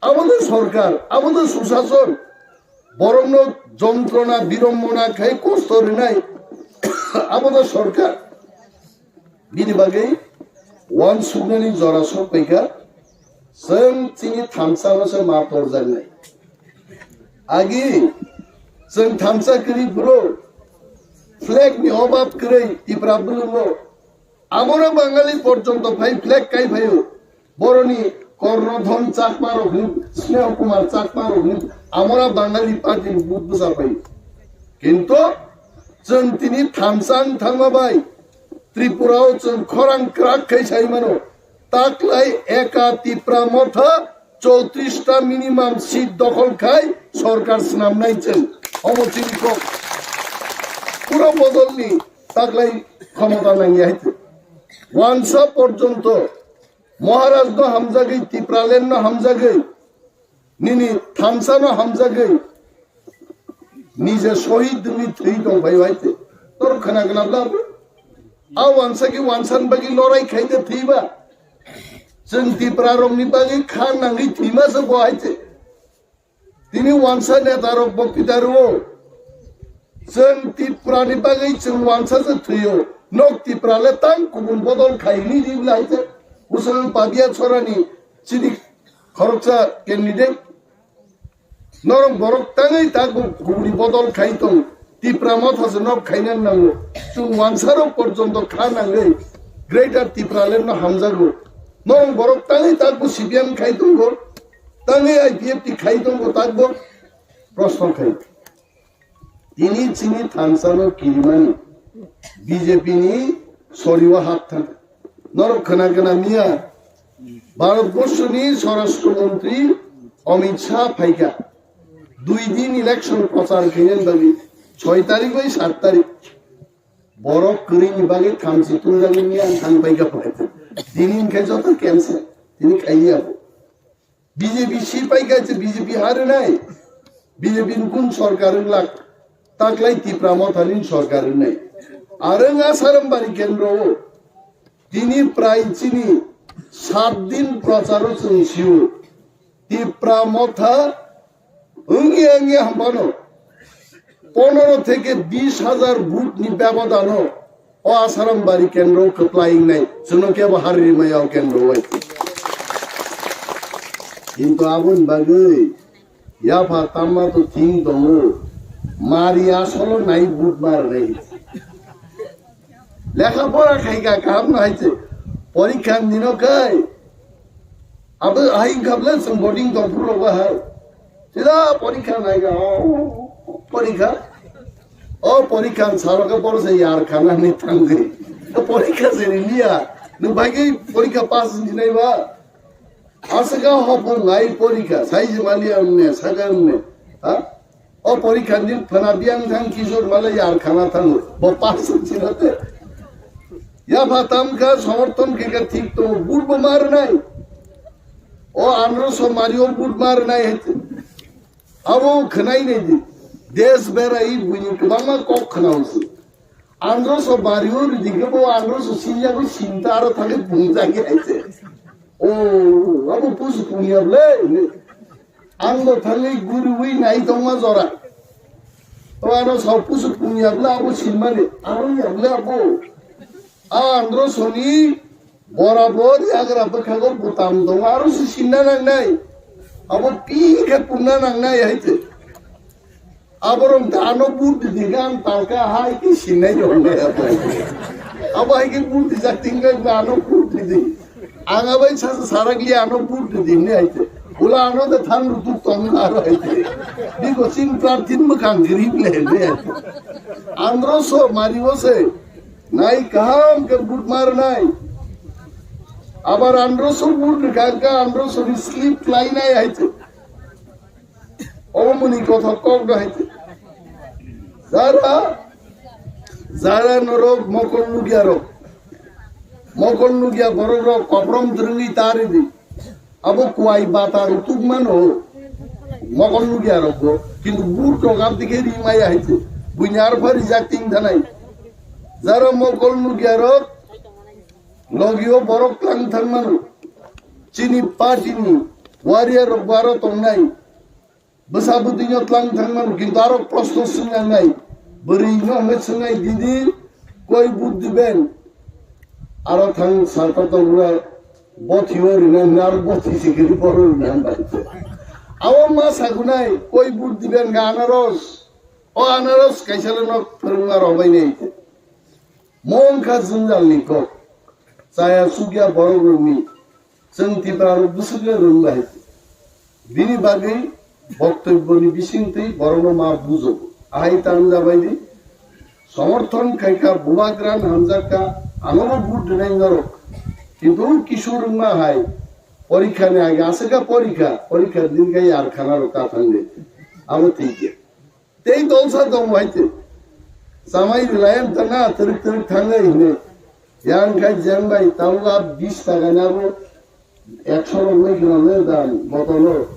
abo da sorkar, abo da susason, borokno jontrona, birombona khai kosto rinai, abo da sorkar. Bini bagwi wansuknani jora sokpaikha, chwng chini thansa no se ma torjaknai. Agi chwng thansa kwrwi phuru flag ni obab kwrwi Tipra bwlwngo. Amora Bangali porjonto phai flag kai phaio. Boroni Kornodhon Chakma rok hin, Sneho Kumar Chakma rok hin, Amora Bangali party ni but bwsa phaio. Kintu chwng tini thansa wng thangma bai Tripura o chwng khorang kwrak khai sai mano. Taklai eka Tipra motha chowtris ta minimum seat dokhol khai sorkar swnamnai chwng. Omo chini kok. Pura bodolni taklai khomota nangya hai. Wansa porjonto Maharaj no hamjagwi, Tipraland no hamjagwi, nini thansa no hamjagwi, nije shohid wngwi thwi tong phai hai te. Tor khna khna bla bo. A wansa ki wansan bagwi lorai khai te thwi ba. Chwng Tipra rokni bagwi kha nangwi thwima se bo hai te. Tini wansa neta rok boktita rwo. Chwng Tipra ni bagwi chwng wansa se thwio. Nok Tipra le tang kubun bodol khai ni di lai te. Usang Pabiya Chorani chini khoroksa candidate. Norok borok tangwi tak kubuni bodol khai tong. Tipra motha se nok khaina nango. Chwng wansarok porjonto kha nangwi Greater Tipraland no hamjago. Norok borok tangwi takbo C P M khai tongo, tangwi I P F T khai tongo, takbo proshno khai. Tini chini thansa no kirimani B J P ni sorio hap thang. Norok khna khna miya Bharat Borshoni Swarashtra Mantri Amit Shah phaikha. Dui din election prochar khainani bagwi, soi tarik bai sat tarik. Borok kwrwini bagwi thamchi tungjagwi miya ang thang paikha phaikha. Tini hinkhe joto cancel. Tini khaiya bo. B J P si paikha se B J P harwnai. B J P ni kun sorkar wng lak. Taklai Tipra mothani sorkar wngnai. Aro wng Asarambari kendro o. Tini prai chini sat din procharo chwng sio. Tipra motha wngya wngya hampano pondro theke bis hajar vote ni bebodano o Asarambari kendro kwplai wngnai chwngno kebo hari rimaya o kendro bai. Kintu aboni bagwi yapha tamma to thing tongo, mari asolo nai vote mar nai. Lekha pora khaika kaham no hai se. Porikha nino kai. Abo hai wngkha bwle chwng boarding tong phuru rok bahai. Sida porikha naika, o porikha. O porikha salo khe boro se yar khana ni thangwi. Porikha se ni liya. Nwng bai khe porikha pass wngsinai ba. Aswk a hopung lai porikha, sai se maliya wngni, saka wngni, ha? O porikha ni phana biyang thang Kishore malai yar khana thango, bo pass wngsi na te. Yapha tamkha, somorthon khe kha thik tongo, vote bo ma rwnai. O andro so mari o vote ma rwnai hai te. Abo khwnai nai di, desh berai buini kwbangma kok khna wngsi. Andro so bari o ridi khe bo andro so sinjago sinta aro thangwi pungjagwi hai se. O, abo pusu pungya bwle. Ang bo thangwi guriwi nai tongma jora. To ano so pusu pungya bwle abo sinmani. Aro ya bwle abo. A andro soni borabor yagra bwkhago butam tongo, aro se sinna nangnai. Abo pi khe pungna nangnai hai se. Aborok da ano vote di di gan talka hai ki sinai rok nai abo. Abo hai khe vote rijak tingkha, ano vote ridi. Ang abai sasa sarakli ano vote ridi hwnwi hai khe. Ula ano de thang rutuk tong aro hai khe. Biko chini prarthi mwkhang grip le hwnwi hai khe. Andro so mari o se. Nai kaham khe vote mar nai. Abar andro so vote rikha khe andro so ni slip klai nai hai khe. Obo muni kothok kok no hai. Jara, jara norok mokol nugya rok. Mokol nugya borok rok koprom drwngwi tari di. Abo kuai bata rutuk mano. Mokol nugya rok bo. Kintu but rok abdi khe ri maya hai. Buini arpha rijak ting thanai. Jara mokol nugya rok. Logio borok tlang thang mano. Chini party ni warrior rok bo aro tongnai. Bwsa bwtwino tlang thang mano, kintu aro proshno swngnai. Bwrwi no hwnwi swngnai, didi, koi vote diben? Aro thang sarta tongra, bothi o rina hwnwi aro bothi sikiri boro rina hwnbai. Abo ma sagunai, koi vote diben ga anaros? O anaros kaisa le nok phwrwngma rok bai nai. Mongkha jwngjal ni kok. Chaya sukya borok rok ni. Chwng Tipra rok bwswk le rwng bai. Bini bagwi boktobbo ni bising twi borok no ma bujo. Ahai tang jabai di. Somorthon khaikha, bubagra hamjakha, ano bo vote rwnai norok. Kintu kisu rwngma hai. Porikha ni age aswk kha porikha, porikha din khe yar khana rok ta thang di. Abo thik ya. Tei dolsa tong bai te. Samai Reliance ta na twrwk twrwk thangwi hwnwi. Yang khai jeng bai tabuk a bis taka ni abo ekso rok nai khna le dan botolo.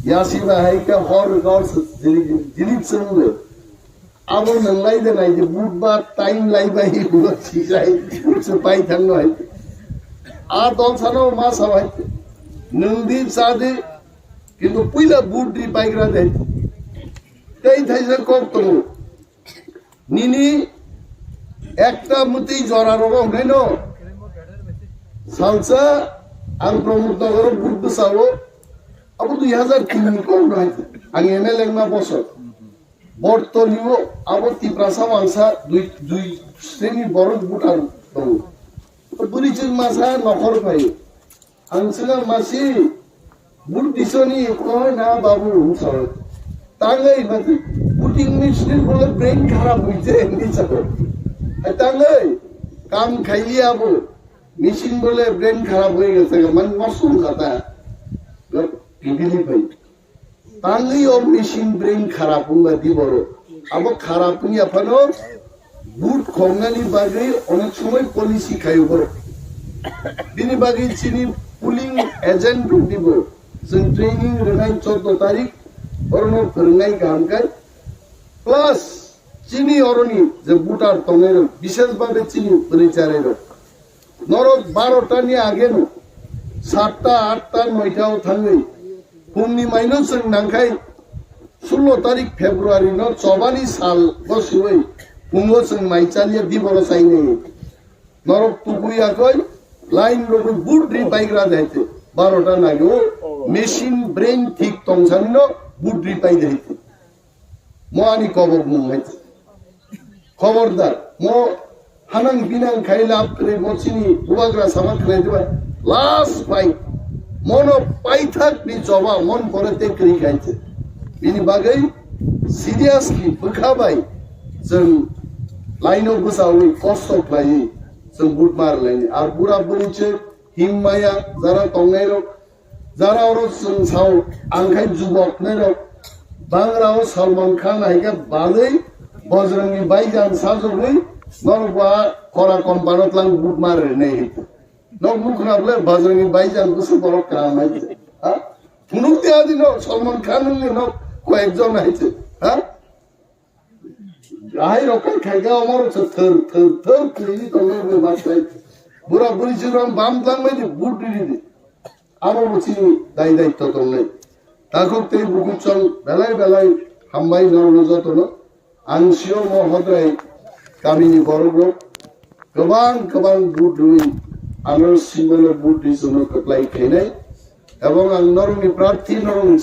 Yasi ba hai khe hor hor jili, jili chwng le. Abo nang lai de nai de but ba time lai bai bu si sai. Su pai thang no hai. A dolsa no ma sa bai te. Nung di sa di. Kintu puila but ri paigra de. Tei thaisa kok tongo. Nini ekta mwtwi jora rogo hwnwi no. Salsa ang Pramod Nogoro but bwsao. Abo dui hazar tin ni kok no hai. Ang M L A wngma bosor. Bortolio abo Tiprasa wangsa dui, dui sreni borok butar tongo. Bwrwi chwng masa nokhor phai. Ang swkang masi, but disoni koi na babu hung sawi. Tangwi mati, voting machine bole brain kharap hoite hindi sabo. Tangwi, kam khaili abo, machine bole brain kharap hoi gese, man masum khata. Pibili bhai. Tangwi o machine brain kharap wngba di borok. Abo kharap wngya phano but khongnani bagwi onek somoi policy khaio borok. Bini bagwi chini polling agent rok nibo chwng training rwnai chordo tarik, orono phwrwngnai kaham khe. Plus chini oroni je voter tongnai rok, bishesh bhabe chini bwrwi charai rok. Norok barota ni age no satta, atta, noita o thangwi phungni maino chwng nangkhai sullo tarik February no chobani sal bo siwi phungo chwng mai chaliya di boro chainai. Norok tukuya koi line rogwi but ri paigra de haite barota nagi o machine brain thik tongsani no but ri pai de haite. Mo ani kobok mung hai. Khobordar, mo hanang binang khai lab kwrwi mo chini bubagra sama khwlai diba. Last fight. Mono paithak ni choba mon pore te kwrwi khai se. Bini bagwi seriously bwkha bai chwng laino bwchawi kosto khlaiwi chwng but mar laini. Ar bura buri chwng himmaya jara tongnai rok Jara oro chwng sao, ang khai jubok nairok, bangrao Salman Khan hai khe balwi Bajrangni Baijan sajogwi norok ba kora kompano tlang but mar rwnai hai. Nok nukna bwle Bajrangni Baijan bwswk borok kaham hai. Ha? Phunuk di adi no Salman Khan wngwi no koyek jon hai se. Ha? Ahai rok kai khai khe omo rok se thwr, thwr, thwr kwrwi tongwi bwma sai. Bura buri se rong bam tlang bai di, but riri di. Abo bo chini dai daitto tongnai. Takhuk tei bukhuk chwng belai belai hambai norokno jotono. Ang sio mo hodrai kamini borok rok kwbang kwbang but rwi ano simbono but rwi chwngno kwplai khainai. Ebong ang norokni prarthi norokni